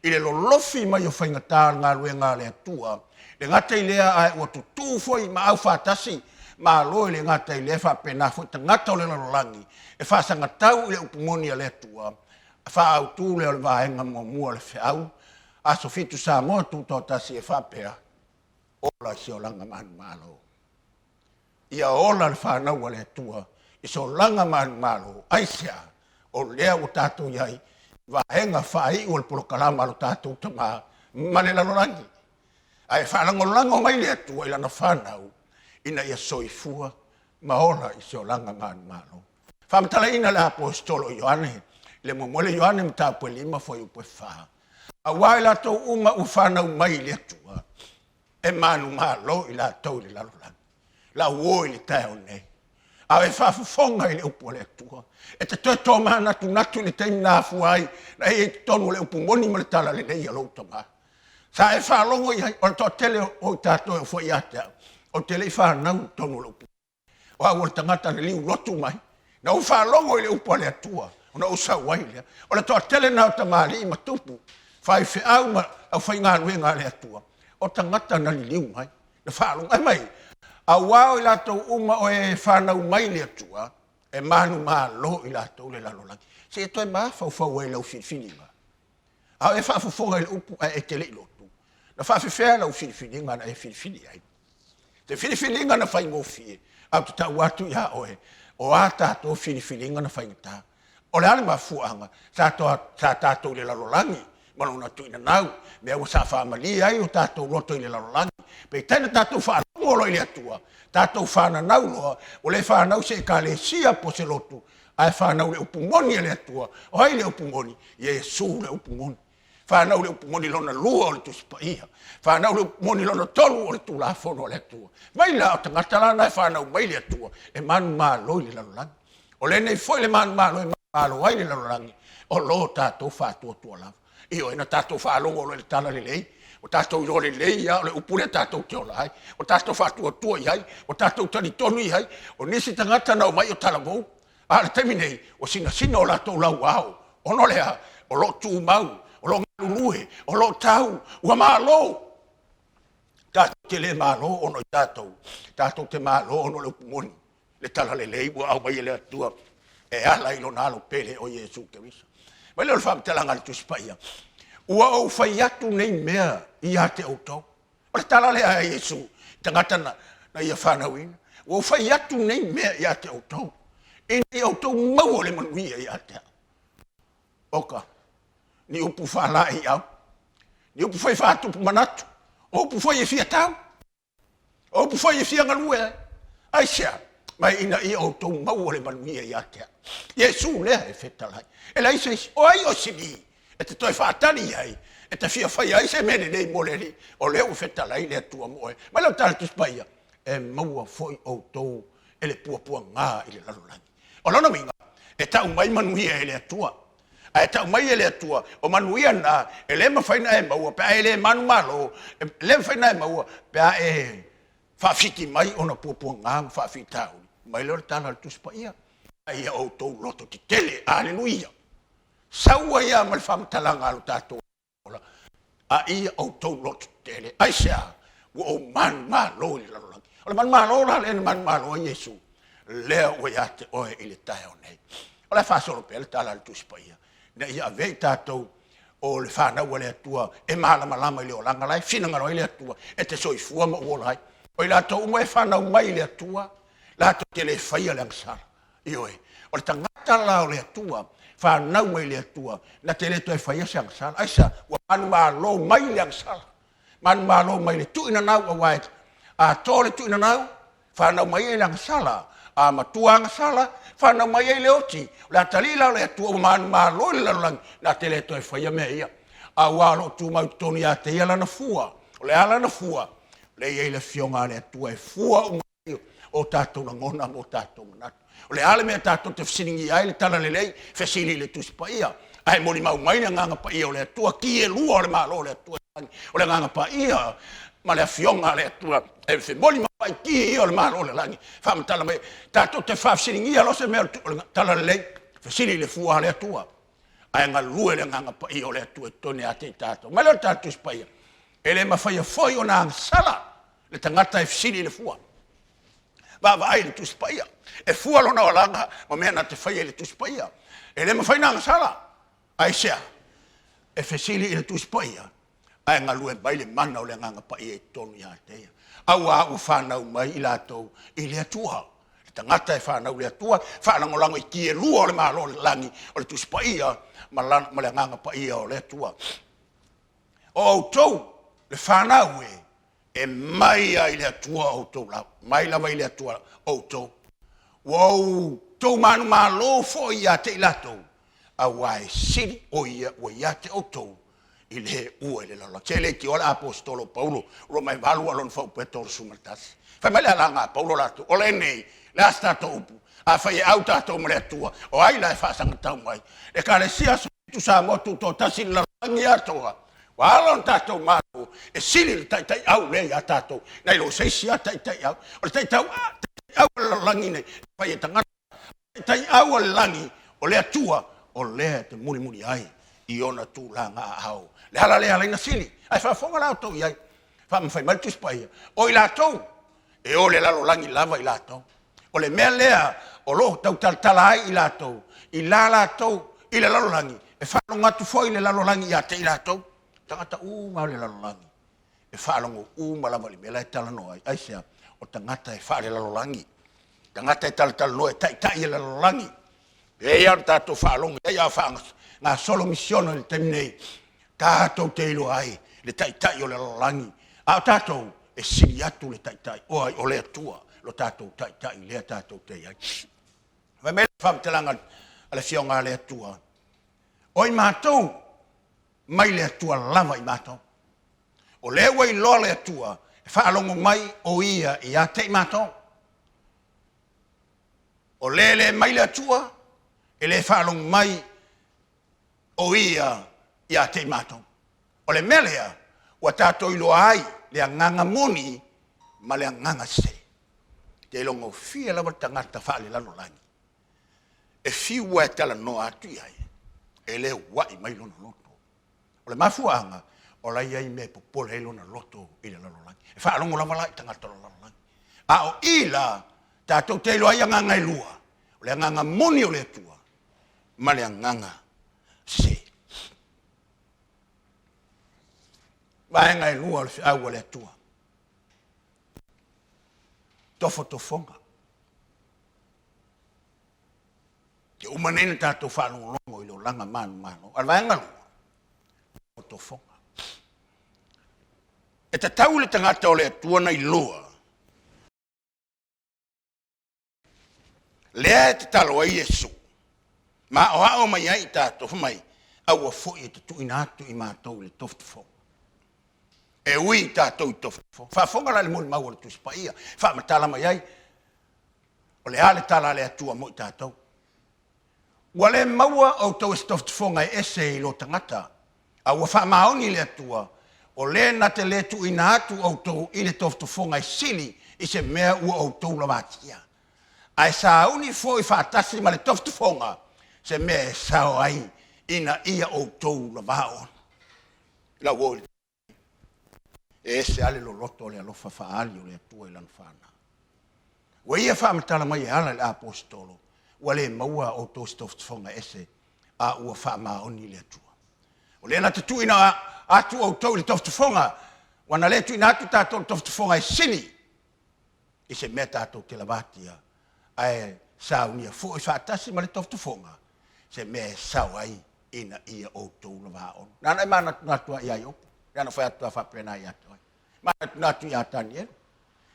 i le lolofi mai o faigata o le galuega a le Atua, le gata i lea ae ua tutū foi ma aufaatasi Malo e le gata i lea faapena foi tagata o le lalolagi e faasagatau i le upu moni a le Atua, faaautu lea o le vaega muamua o le feau, Aso Fitu Samoa Tutoatasi e faapea, Ola i se olaga manumalo. Ia ola le fanau a le Atua i se olaga manumalo. Aisea? O lea ua tatou i ai vaega faaiu o le polokalama a lo tatou Tama ma le lalolagi. Ae faalagolago mai le Atua i lana fanau ina ia soifua ma ola i se olaga manumalo. Faamatalaina le Aposetolo Ioane, le muamua le Ioane mataupu e 5 fuaiupu e 4. Aua i latou uma ua fanau mai i le Atua, e manumalo i latou i le lalolagi. Lau o i le taeao nei, a e faafofoga i le upu a le Atua, e te toe tomanatunatu i le taimi na afua ai na e i ai totonu o le upu moni ma le tala lelei a lou tama. Sa e faalogo i ai, o le toatele o i tatou e oo foi ia te au, ou te le i fanau i totonu o le upu. O au o le tagata na liu lotu mai, na ou faalogo i le upu a le Atua, ona ou sau ai lea. O le toatele na o tamalii ma tupu, faifeau ma aufaigaluega a le Atua, o tagata na liliu mai, na faalogo. Fai mai, aua o i latou uma o e fanau mai i le Atua, e manumalo i latou le lalolagi. Se i toe mafaufau ai i lau filifiliga. A o e faafofoga i le upu ae e te le i lotu, na faafefea lau filifiliga na e filifili ai? Te filifiliga na faigofie, ae ou te tau atu ia oe, o a tatou filifiliga na faigata? O le a le mafuaaga sa, toa, sa tatou i le lalolagi ma lona tuinanau, mea ua sa faamalie ai o tatou loto i le lalolagi. Peitai na tatou faalogo loa i le Atua, tatou fananau loa, ua le fanau se ekalesia po se lotu, ae fanau le upu moni a le Atua. O ai le upu moni? Iesu le upu moni. Fanau le upu moni lona lua o le Tusi Paia. Fanau le upu moni lona tolu o le Tulafono a le Atua. Mai la o tagata la na e fanau mai le Atua e manumalo i le lalolagi. O lenei foi le manumalo e manumalo ai le lalolagi o lo tatou faatuatua lava. Ioe, na tatou faalogo loa i le tala lelei, ua tatou iloa lelei lava o le upu lea tatou te ola ai, ua tatou faatuatua i ai, ua tatou talitonu i ai. O nisi tagata na omai o talavou, a o le taimi nei, ua sinasina o latou lauao, ona o le a? O lo o tumau, o lo o galulue, o lo o tau, ua malo. Tatou te le malo ona o i tatou, tatou te malo ona o le upu moni. le talalelei ua aumai e le Atua e ala i lona alo pele o Iesu Keriso. Mai lea o le faamatalaga a le Tusi Paia, ua ou fai atu nei mea ia te outou. O le tala lea a Iesu i tagata na, na ia fanauina. Ua ou fai atu nei mea ia te outou, ina ia outou maua le manuia ia te au. Oka, ni upu faalaeiau, ni upu foi faatupu manatu, o upu foi e fia tau. O upu foi e fia galue ai. Aisea? Mai ina ia outou maua le manuia ia te au. Iesu lea e fetalai. E leai se isi. O ai o sili e te toe faatali i ai, e te fia faia ai se mea lelei mo le Alii, o lea ua fetalai le Atua mo oe. Mai lau tala Tusi Paia, e maua foi outou e le puapuaga i le lalolagi. O lona uiga, e tau mai manuia e le Atua. Ae tau mai e le Atua, o manuia na, e le mafai ona e maua pe a e le manumalo, e le mafai ona e maua pe a e faafiti mai ona puapuaga ma faafitauli. Mai lea o le tala a le Tusi Paia, a ia outou loto tetele. Aleluia! Sau ai lava ma le faamatalaga a lo tatou ola, a ia outou loto tetele. Aisea? Ua ou manumalo i le lalolagi. O le manumalo la lea na manumalo ai Iesu, lea ua ia te oe i le taeao nei. O le a faasolo pea le tala a le Tusi Paia, ina ia avea i tatou o le fanau a le Atua e malamalama i le olaga la e finagalo ai le Atua e te soifua ma ou ola ai. O i latou uma e fanau mai i le Atua, latou te le faia le agasala. Ioe, o le tagata la o le Atua, fanau mai le Atua, na te le toe faia se agasala. Aisea? Ua manumalo mai le agasala. Manumalo mai le tuuinanau, aua e atoa le tuuinanau, fanau mai ai le agasala. A matua agasala, fanau mai ai le oti. O le atalii la o le Atua ua manumalo i le lalolagi, na te le toe faia mea ia. Aua o lo o tumau i totonu ia te ia lana fua. O le a lana fua? O lea e i ai le Afioga a le Atua e fua uma o tatou lagona ma o tatou manatu. O le a le mea tatou te fesiligia ai le talalelei, fesili i le Tusi Paia, ae molimau mai le Agaga Paia o le Atua, ki e lua o le Malo o le Atua, o le Agaga Paia ma le Afioga a le Atua, e femolimau ai ki ia o le Malo o le Lagi, faamatala mai, tatou te faafesiligia loa se mea o le talalelei, fesili i le fua a le Atua, ae galue le Agaga Paia o le Atua i totonu ia te i tatou. Mai lea o le tatou Tusi Paia, e le mafaia foi ona agasala le tagata e fesili i le fua. Vaavaai i le Tusi Paia. E fua lona olaga ma mea na te faia i le Tusi Paia. E le mafai ona agasala. Aisea? E fesili i le Tusi Paia, ae galue mai le mana o le Agaga Paia i totonu ia te ia. Auā ua fanau mai i latou i le Atua. Le tagata e fanau i le Atua, faalagolago i ki e lua o le Malo o le lagi, o le Tusi Paia ma, ma le Agaga Paia o le Atua. O outou, le fanau e, e mai lava i le Atua outou lava, mai lava i le Atua outou. Ua outou manumalo foi ia te i latou, auā e sili o ia ua ia te outou i le ua i le lalolagi. Se leitioa le aposetolo o Paulo, Roma e 8 a lona faaupu e 31. Fai mai le alaga a Paulo latou, o lenei, le a se tatou upu? Afai e au tatou ma le Atua, o ai la e faasagatau mai? Ekalesia Aso Samoa Tutoatasi i le lalolagi atoa, Ua ala ona tatou Malo e sili le taitaiau lea ia tatou nai lo se isi lava taitaiau. O le taitaiau a le lalolagi nei, e fai e tagata. O le taitaiau a le lagi, o le Atua, o lea e te mulimuli ai i ona tulaga aao. Le ala lea e ala ai ona sili. Ae faafofoga la outou i ai, faamafai mai le Tusi Paia, o i latou e o le lalolagi lava i latou. O le mea lea o lo o tautalatala ai i latou, i la latou i le lalolagi, e faalogo atu foi le lalolagi ia te i latou, tagata uma o le lalolagi, e faalogo uma lava i le mea la e talanoa ai. Aisea? O tagata e faalelalolagi, tagata e talatalanoa e taitai e le lalolagi. E i ai ona tatou faalogo i ai a o faagasolo misiona i le taimi nei, tatou te iloa ai le taitai o le lalolagi, a o tatou e sili atu le taitai, o ai? O le Atua lo tatou taitai lea tatou te i ai. Fai mai le faamatalaga a le Afioga a le Atua, o i matou mai le Atua lava i matou. O lea ua iloa le Atua e faalogo mai o Ia ia te i matou. O le le mai le Atua, e le faalogo mai o Ia ia te i matou. O le mea lea ua tatou iloa ai le agaga moni ma le agaga sese. Te iloagofie lava le tagata faalelalolagi e fiu e talanoa atu i ai, e le ua'i mai lona loto. O le mafuaaga, o la e i ai mea e popole ai lona loto i le lalolagi. E faalogo lava la i tagata o le lalolagi. A o i la, tatou te iloa ai agaga e lua, o le agaga moni o le Atua ma le agaga sese. Vaega e lua o le feau a le Atua, tofotofoga. Ke uma nei ona tatou faalogologo i le olaga manumalo. A o le vaega lua, tofotofoga. E tatau i le tagata o le Atua ona iloa lea e tatalo ai Iesu ma aoao mai ai i tatou, fai mai, aua foi e te tuuina atu i matou i le tofotofoga. E ui i tatou i tofotofoga. Faafofoga la i le molimau a le Tusi Paia, faamatala mai ai, o le a le tala a le Atua mo i tatou. Ua le maua outou e se tofotofoga e ese i lo tagata, a ua faamaoni le Atua, o le na te le tuuina atu outou i le tofotofoga e sili i se mea ua outou lavatia, ae sauni foi faatasi ma le tofotofoga se mea e sao ai ina ia outou lavao. Lau o e ese lava le loloto o le alofa faaali o le Atua i lana fanau. Ua ia faamatala mai e ala i le aposetolo, ua le maua outou se tofotofoga ese, a ua faamaoni le Atua. O lea na te tuuina atu outou i le tofotofoga, ua na le tuuina atu tatou i le tofotofoga e sili i se mea tatou te lavatia, ae saunia foi faatasi ma le tofotofoga se mea e sao ai ina ia outou lavaono. Na ona e manatunatu lava ia Iopo, na ona fai atu lava faapena ia te oe. Manatunatu ia Tanielu,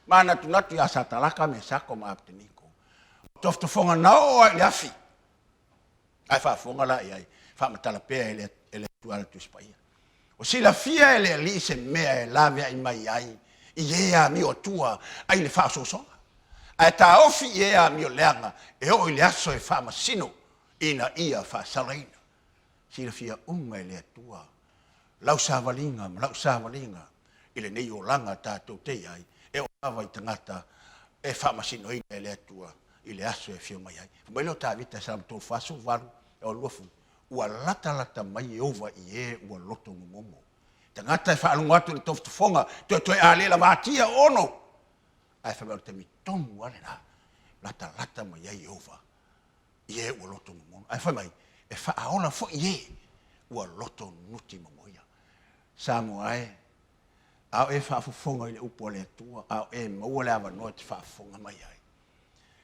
manatunatu ia Satalaka, Mesako ma Apeteniko. O tofotofoga na oo lava i le afi, ae faafofoga la i ai, faamatala pea e le, e le Atua le Tusi Paia. O silafia e le Alii se mea e laveai mai ai i e amio atua ai le faaosoosoga, ae taofi i e amio leaga e oo i le aso e faamasino ina ia faasalaina. Silafia uma e le Atua lau savaliga ma lau savaliga i lenei olaga tatou te i ai, e oo lava i tagata e faamasinoina e le Atua i le aso e afio mai ai. Fai mai lea o Tavita i Salamo 38, o 20, ua latalata mai Ieova i e ua loto momomo. Tagata e faalogo atu i le tofotofoga, toetoe a le lavatia ono, ae fai mai o le taimi tonu lava lena, latalata mai ai Ieova i e ua loto momono. Ae fai mai, e faaola foi e ua loto nuti momoia. Samoa e, a o e faafofoga i le upu a le Atua, a o e maua le avanoa e te faafofoga mai ai,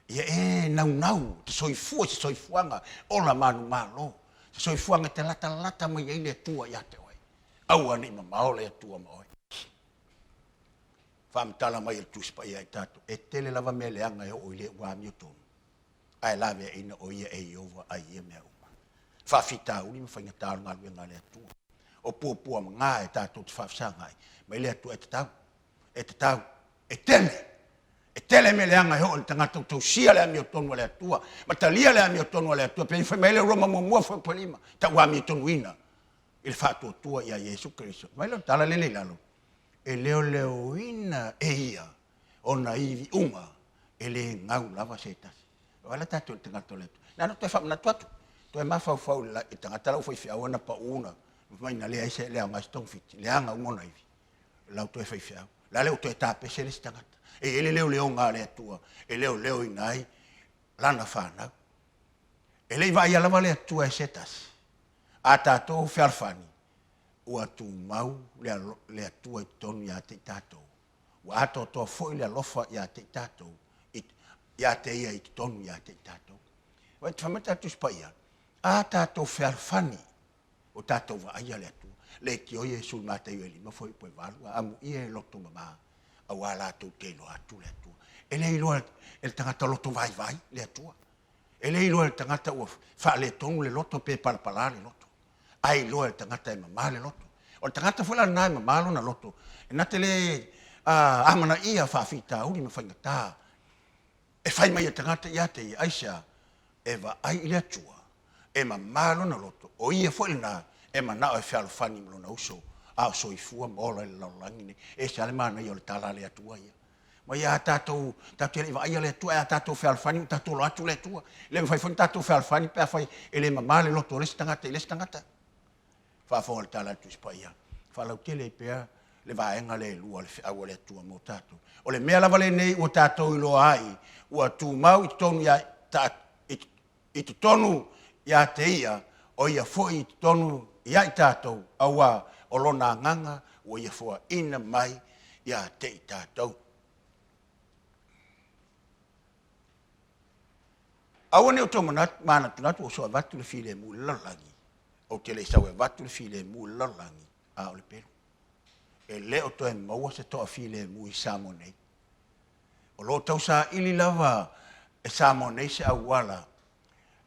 ia e naunau te soifua i se soifuaga ola manumalo, se soifuaga e te latalata mai ai le Atua ia te oe. Aua ne i mamao le Atua ma oe. Faamatala mai e le Tusi Paia i tatou, e tele lava mea leaga e oo i le ua amiotonu, ae laveaiina o ia e Ieova ai ia mea uma. Faafitauli ma faigata o le galuega a le Atua. O puapuamaga e tatou te faafesagai mai le Atua e tatau, e tatau, e tele, e tele mea leaga e oo i le tagata ua tausia le amiotonu a le Atua ma talia le amiotonu a le Atua. Pei fai mai le Roma muamua fuaiupu e 5, tauamiotonuina i le faatuatua ia Iesu Keriso. Fai mai le tala lele i lalo, e leoleoina e ia ona ivi uma e le gau lava se tasi. O la tatou i le tagata o le Atua. Na ona toe faamanatu atu, toe mafaufau i le tagata la ua faifeau ana pau na mai na leai se le aoga se togafiti, leaga uma ona ivi. Lau toe faifeau. La le ua toe tapese le isi tagata. E i ai le leoleoga a le Atua e leoleoina ai lana fanau. E le i vaaia lava le Atua e se tasi. A tatou fealofani, ua tumau le Atua i totonu ia te i tatou. Ua atoatoa foi le alofa ia te i tatou, ia te ia i totonu ia te i tatou. Ua te fai mai le Tusi Paia, a tatou fealofani, o tatou vaaia le Atua. Leitio Iesu i Mataio e 5 fuaiupu e 8, a amuia e loto mama, auā latou te iloa atu le Atua. E le iloa e le tagata loto vaivai le Atua. E le iloa e le tagata ua faaletonu le loto pe palapala le loto. Ae iloa e le tagata e mama le loto. O le tagata foi la lena e mama lona loto, e na te le amanaia faafitauli ma faigata e fai mai e tagata ia te ia. Aisea? E vaai i le Atua, e mama lona loto, o ia foi lena e manao e fealofani ma lona uso a o soifua ma ola i le lalolagi nei. E ese lava le manaia o le tala a le Atua ia. Ma ia a tatou, tatou te le i vaaia le Atua, ae a tatou fealofani ua tatou iloa atu le Atua. E le mafai foi ona tatou fealofani pe afai e le mama le loto o le isi tagata i le isi tagata. Faafofoga le tala a le Tusi Paia, faalautele ai pea le vaega lea e lua o le feau a le Atua mo tatou. O le mea lava lenei ua tatou iloa ai, ua tumau i totonu ia, ta, i, i totonu ia te ia, o ia foi i totonu ia i tatou, auā o lona Agaga ua ia foaina mai ia te i tatou. Aua ne i outou manatu, manatunatu ua soo avatu le filemu i le lalolagi, ou te le i sau e avatu le filemu i le lalolagi, a o le pelu. E le o toe maua se toafilemu i Samoa nei. O lo o tausaili lava e Samoa nei se auala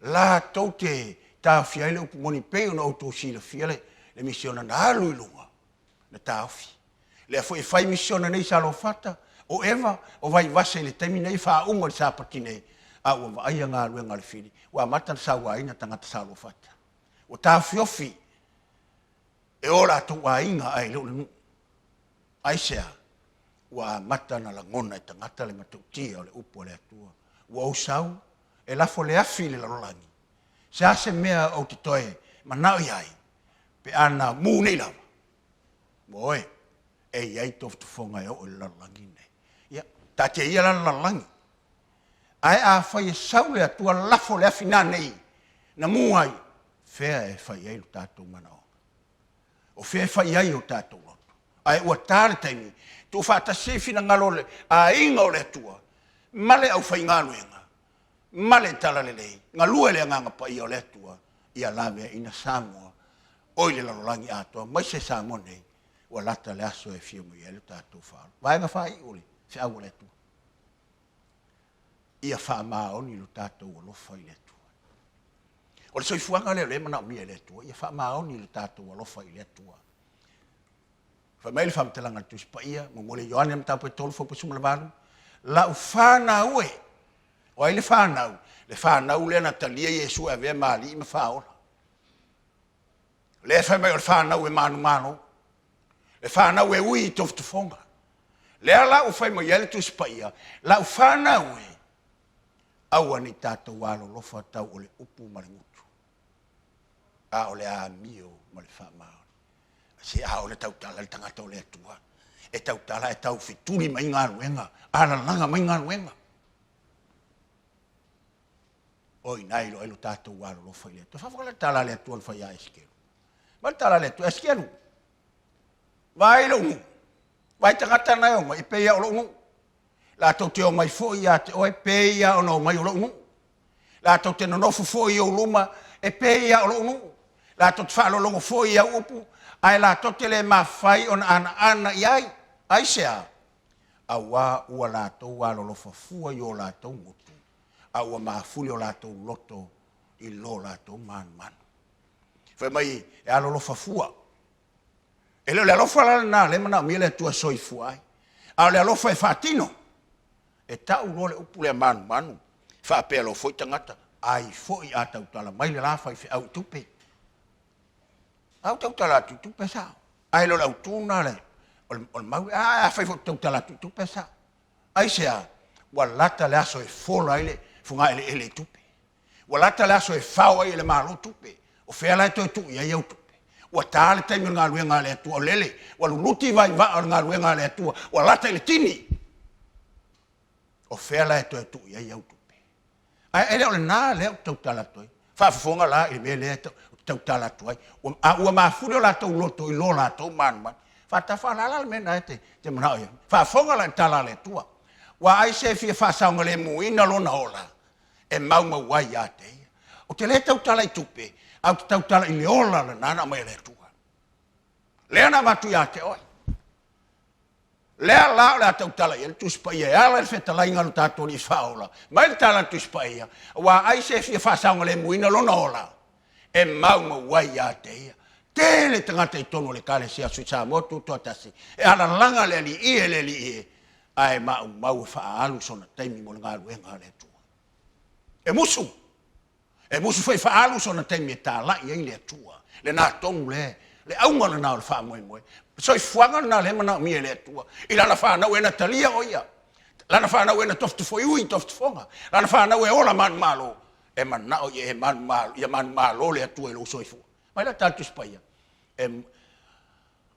latou te taofia ai le upu moni pei ona outou silafia le, le misiona na alu i luga na taofi. Lea foi e fai misiona nei i Saleofata, o Eva, o Vaivase i le taimi nei e faauma i le Sapati nei, a ua vaaia galuega a le fili, ua amata ona sauaina tagata Saleofata. Ua taofiofi e o latou aiga ae le o le nuu. Aisea? Ua amata ona lagona e tagata le matautia o le upu a le Atua. Ua ou sau e lafo le afi i le lalolagi. Se a se mea ou te toe manao i ai pe a na mu nei lava? Ua oe, e i ai tofotofoga e oo i le lalolagi lenei. Ia, taatia ia la le lalolagi. Ae afai e sau le Atua lafo le afi nanei na mu ai, fea e fai ai lo tatou manaoga? O fea e fai ai o tatou loto? Ae ua ta le taimi, tuufaatasi ai finagalo o le aiga o le Atua ma le aufaigaluega ma le Talalelei, galue le Agaga Paia o le Atua ia laveaiina Samoa oi le lalolagi atoa, aemaise Samoa nei, ua lata le aso e afio mai ai lo tatou Faaola. Vaega faaiu o le feau a le Atua. Ia faamaoni lo tatou alofa i le Atua. O le soifuaga lea o lea e manaomia e le Atua, ia faamaoni lo tatou alofa i le Atua. Fai mai le faamatalaga a le Tusi Paia, muamua le Ioane mataupu e 3 fuaiupu 18, Lau fanau e, o ai le fanau? Le fanau lea na talia Iesu e avea ma alii ma faaola. Lea e fai mai o le fanau e manumalo, le fanau e ui i tofotofoga. Lea la ua fai mai ai le Tusi Paia, lau fanau e, aua ne i tatou alolofa tau o le upu ma le gutu, a o le amio ma le faamaoni. Se a o le tautala le tagata o le Atua, e tautala e tau fetuli mai galuega, alalaga mai galuega. O i ina e iloa ai lo tatou alolofa i le Atua. Faafofoga le tala a le Atua na fai ia Esekielu. Mai le tala a le Atua, Esekielu, vaai lou nuu, vaai tagata na e omai, e pei lava o lou nuu. Latou te omai foi ia te oe, pei lava ona omai o lou nuu. Latou te nonofo foi i ou luma, e pei lava o lou nuu. Latou te faalologo foi i au upu, ae latou te le mafai ona anaana i ai. Aisea? Auā ua latou alolofa fua i o latou gutu, a ua mafuli o latou loto i lo latou manumanu. Fai mai e alolofa fua. E le o le alofa la lena lea e manaomia le Atua e soifua ai, a o le alofa e faatino. E tau loa le upu lea manumanu, faapea loa foi tagata, ai foi a tautala mai le la faifeau i tupe. A ua tautala atu i tupe sao. Ae le o le autu lena o le mau. A afai foi ou te tautala atu i tupe sao. Aisea? Ua lata le aso e fola ai le fogaeleele i tupe. Ua lata le aso e fao ai e le Malo tupe. O fea la e toe tuu i ai au tupe? Ua ta le taimi o le galuega a le Atua, o lele ua luluti vaivaa o le galuega a le Atua, ua lata i le tini. O fea la e toe tuu i ai au tupe? Ae e le o lena lea ou te tautala atu ai. Faafofoga la i le mea lea ou te tautala atu ai. A ua mafuli o latou loto i lo latou manumanu. Faatafaalala le mea lena e te manao i ai. Faafofoga la i le tala a le Atua. Ua ai se e fia faasaogalemuina lona ola, e maumau ai ia te ia. Ou te le tautala i tupe, ae ou te tautala i le ola lena na aumai e le Atua. Lea na avatu ia te oe. Lea la o le a tautala i ai le Tusi Paia e ala i le fetalaiga a lo tatou Alii Faaola, mai le tala a le Tusi Paia, aua ai se e fia faasaogalemuina lona ola, e maumau ai ia te ia. Tele tagata i totonu o le Ekalesia a Sui Samoa Tutoatasi e alalaga le Alii e le Alii e, ae maumau e faaalu sona taimi mo le galuega a le Atua. E musu, e musu foi e faaalu sona taimi e talai ai le Atua. Lena tonu le, le auga lena o le faamoemoe. Soifuaga lena lea e manaomia e le Atua. I lana fanau e na talia o ia. Lana fanau e na tofotofoiui i tofotofoga. Lana fanau e ola manumalo. E manao ia e manumalo, ia manumalo le Atua i lou soifua. Mai la tala Tusi Paia, e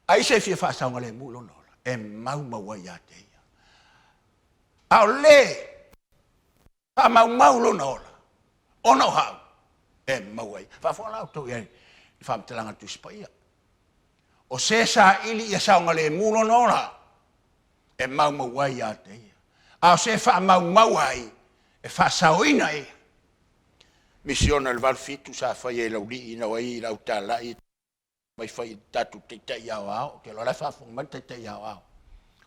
ai se fia faasaogalemu i lona ola, e maumau ai ia te ia. A o le faamaumau lona ola, ona o hau, e mau ai. Faafofoga la outou i ai i faamatalaga a le Tusi Paia. O se saili ia saogalemu lona ola, e maumau ai ia te ia. A o se faamaumau ai, e faasaoina e ia. Misiona i le 87 sa faia i Laulii ina o ai i lau talai mai fai i tatou taitai aoao. Ou te iloa la e faafofoga mai le taitai aoao.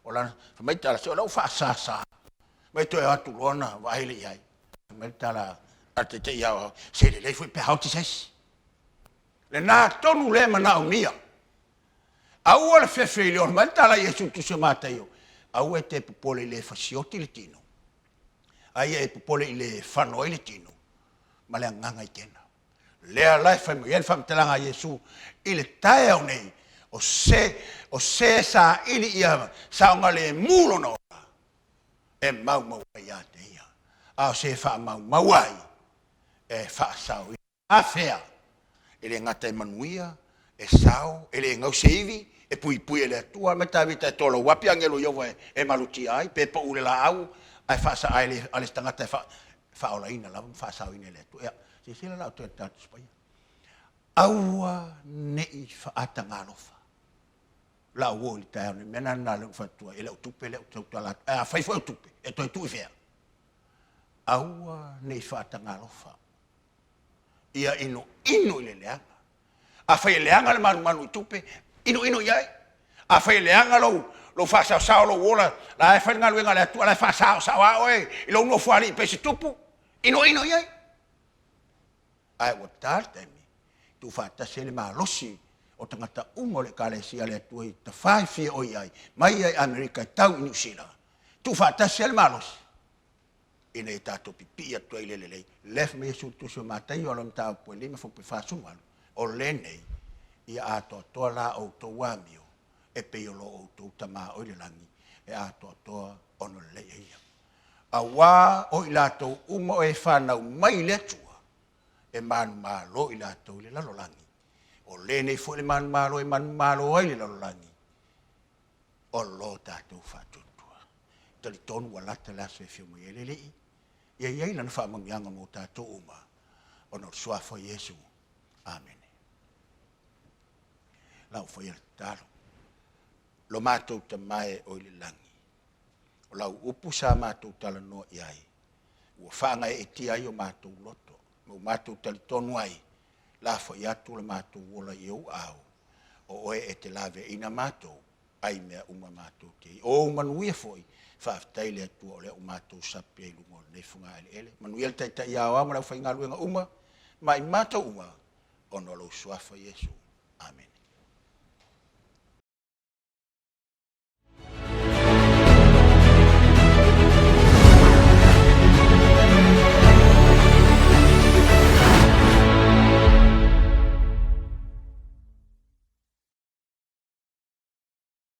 O lana, fai mai tala, se o lau faasasa, mai toe o atu loa ona vaai lea i ai. Fai mai le tala a le taitai aoao, se lelei foi pe a oti se isi. Lena tonu lea e manaomia. Aua le fefe i le ola mai le tala a Iesu i le Tusi o Mataio, aua e te popole i le fasioti le tino, a ia e popole i le fano ai le tino ma le agaga i tena. Lea la e fai mai ai le faamatalaga a Iesu i le taeao nei, o se, o se saili ia saogalemu lona ola, e maumau ai ia te ia, a o se e faamaumau ai, e faasaoina. Afea, e le gata e manuia, e sao, e le gau se ivi, e puipui e le Atua. Mai Tavita e toa lau api agelo Ieova e malutia ai, pe pau le laau, ae faasaa e le, a le tagata e faaolaina lava ma faasaoina e le Atua. Ia, silasila la outou i le tatou Paia. Aua ne i faatagalofa lau oo i le taeao nei. Mea la lena lea ua fai atu ai, e le o tupe lea ou te tautala atu. Ae afai foi o tupe, e toe tuu i fea? Aua ne i faatagalofa. Ia inoino i le leaga. Afai e leaga le manumanu i tupe, inoino i ai. Afai e leaga lou, lou faasaosao, lou ola, la e fai le galuega a le Atua, la e faasaosao lava oe i lou nofoalii pei se tupu, inoino i ai. Ae ua ta le taimi, tuufaatasi ai le malosi o tagata uma o le Ekalesia a le Atua i tafa e fia o i ai, mai ia i Amerika e tau i Niu Sila, tuufaatasi ai le malosi ina ia tatou pipii atu ai i le lelei. Lea fai mai Iesu i le Tusi o Mataio, alo mataupu e 5 fuaiupu e 48, o lenei, ia atoatoa la outou amio, e pei o lo outou Tama o i le lagi, e atoatoa ona lelei e ia. Auā o i latou uma o e fanau mai i le Atua, e manumalo i latou i le lalolagi. O lenei foi le manumalo e manumalo ai le lalolagi, o lo tatou faatuatua. E talitonu ua lata le aso e afio mai ai le Alii, ia i ai Lana faamanuiaga mo tatou uma, ona o le Suafa o Iesu. Amene. Lau faia le tatalo. Lo matou Tama e o i le lagi, o lau upu sa matou talanoa i ai, ua faagaeetia ai o matou loto, ma ua matou talitonu ai, lafoai atu le matou ola i ou aao, o oe e te laveaiina matou, ai mea uma matou te i. O ou manuia foi, faafetai i le Atua o lea ua matou sapi ai i luga o lenei fogaeleele. Manuia le Taitai Aoao ma le aufaigaluega uma, ma i matou uma, ona o lou Suafa Iesu. Amene.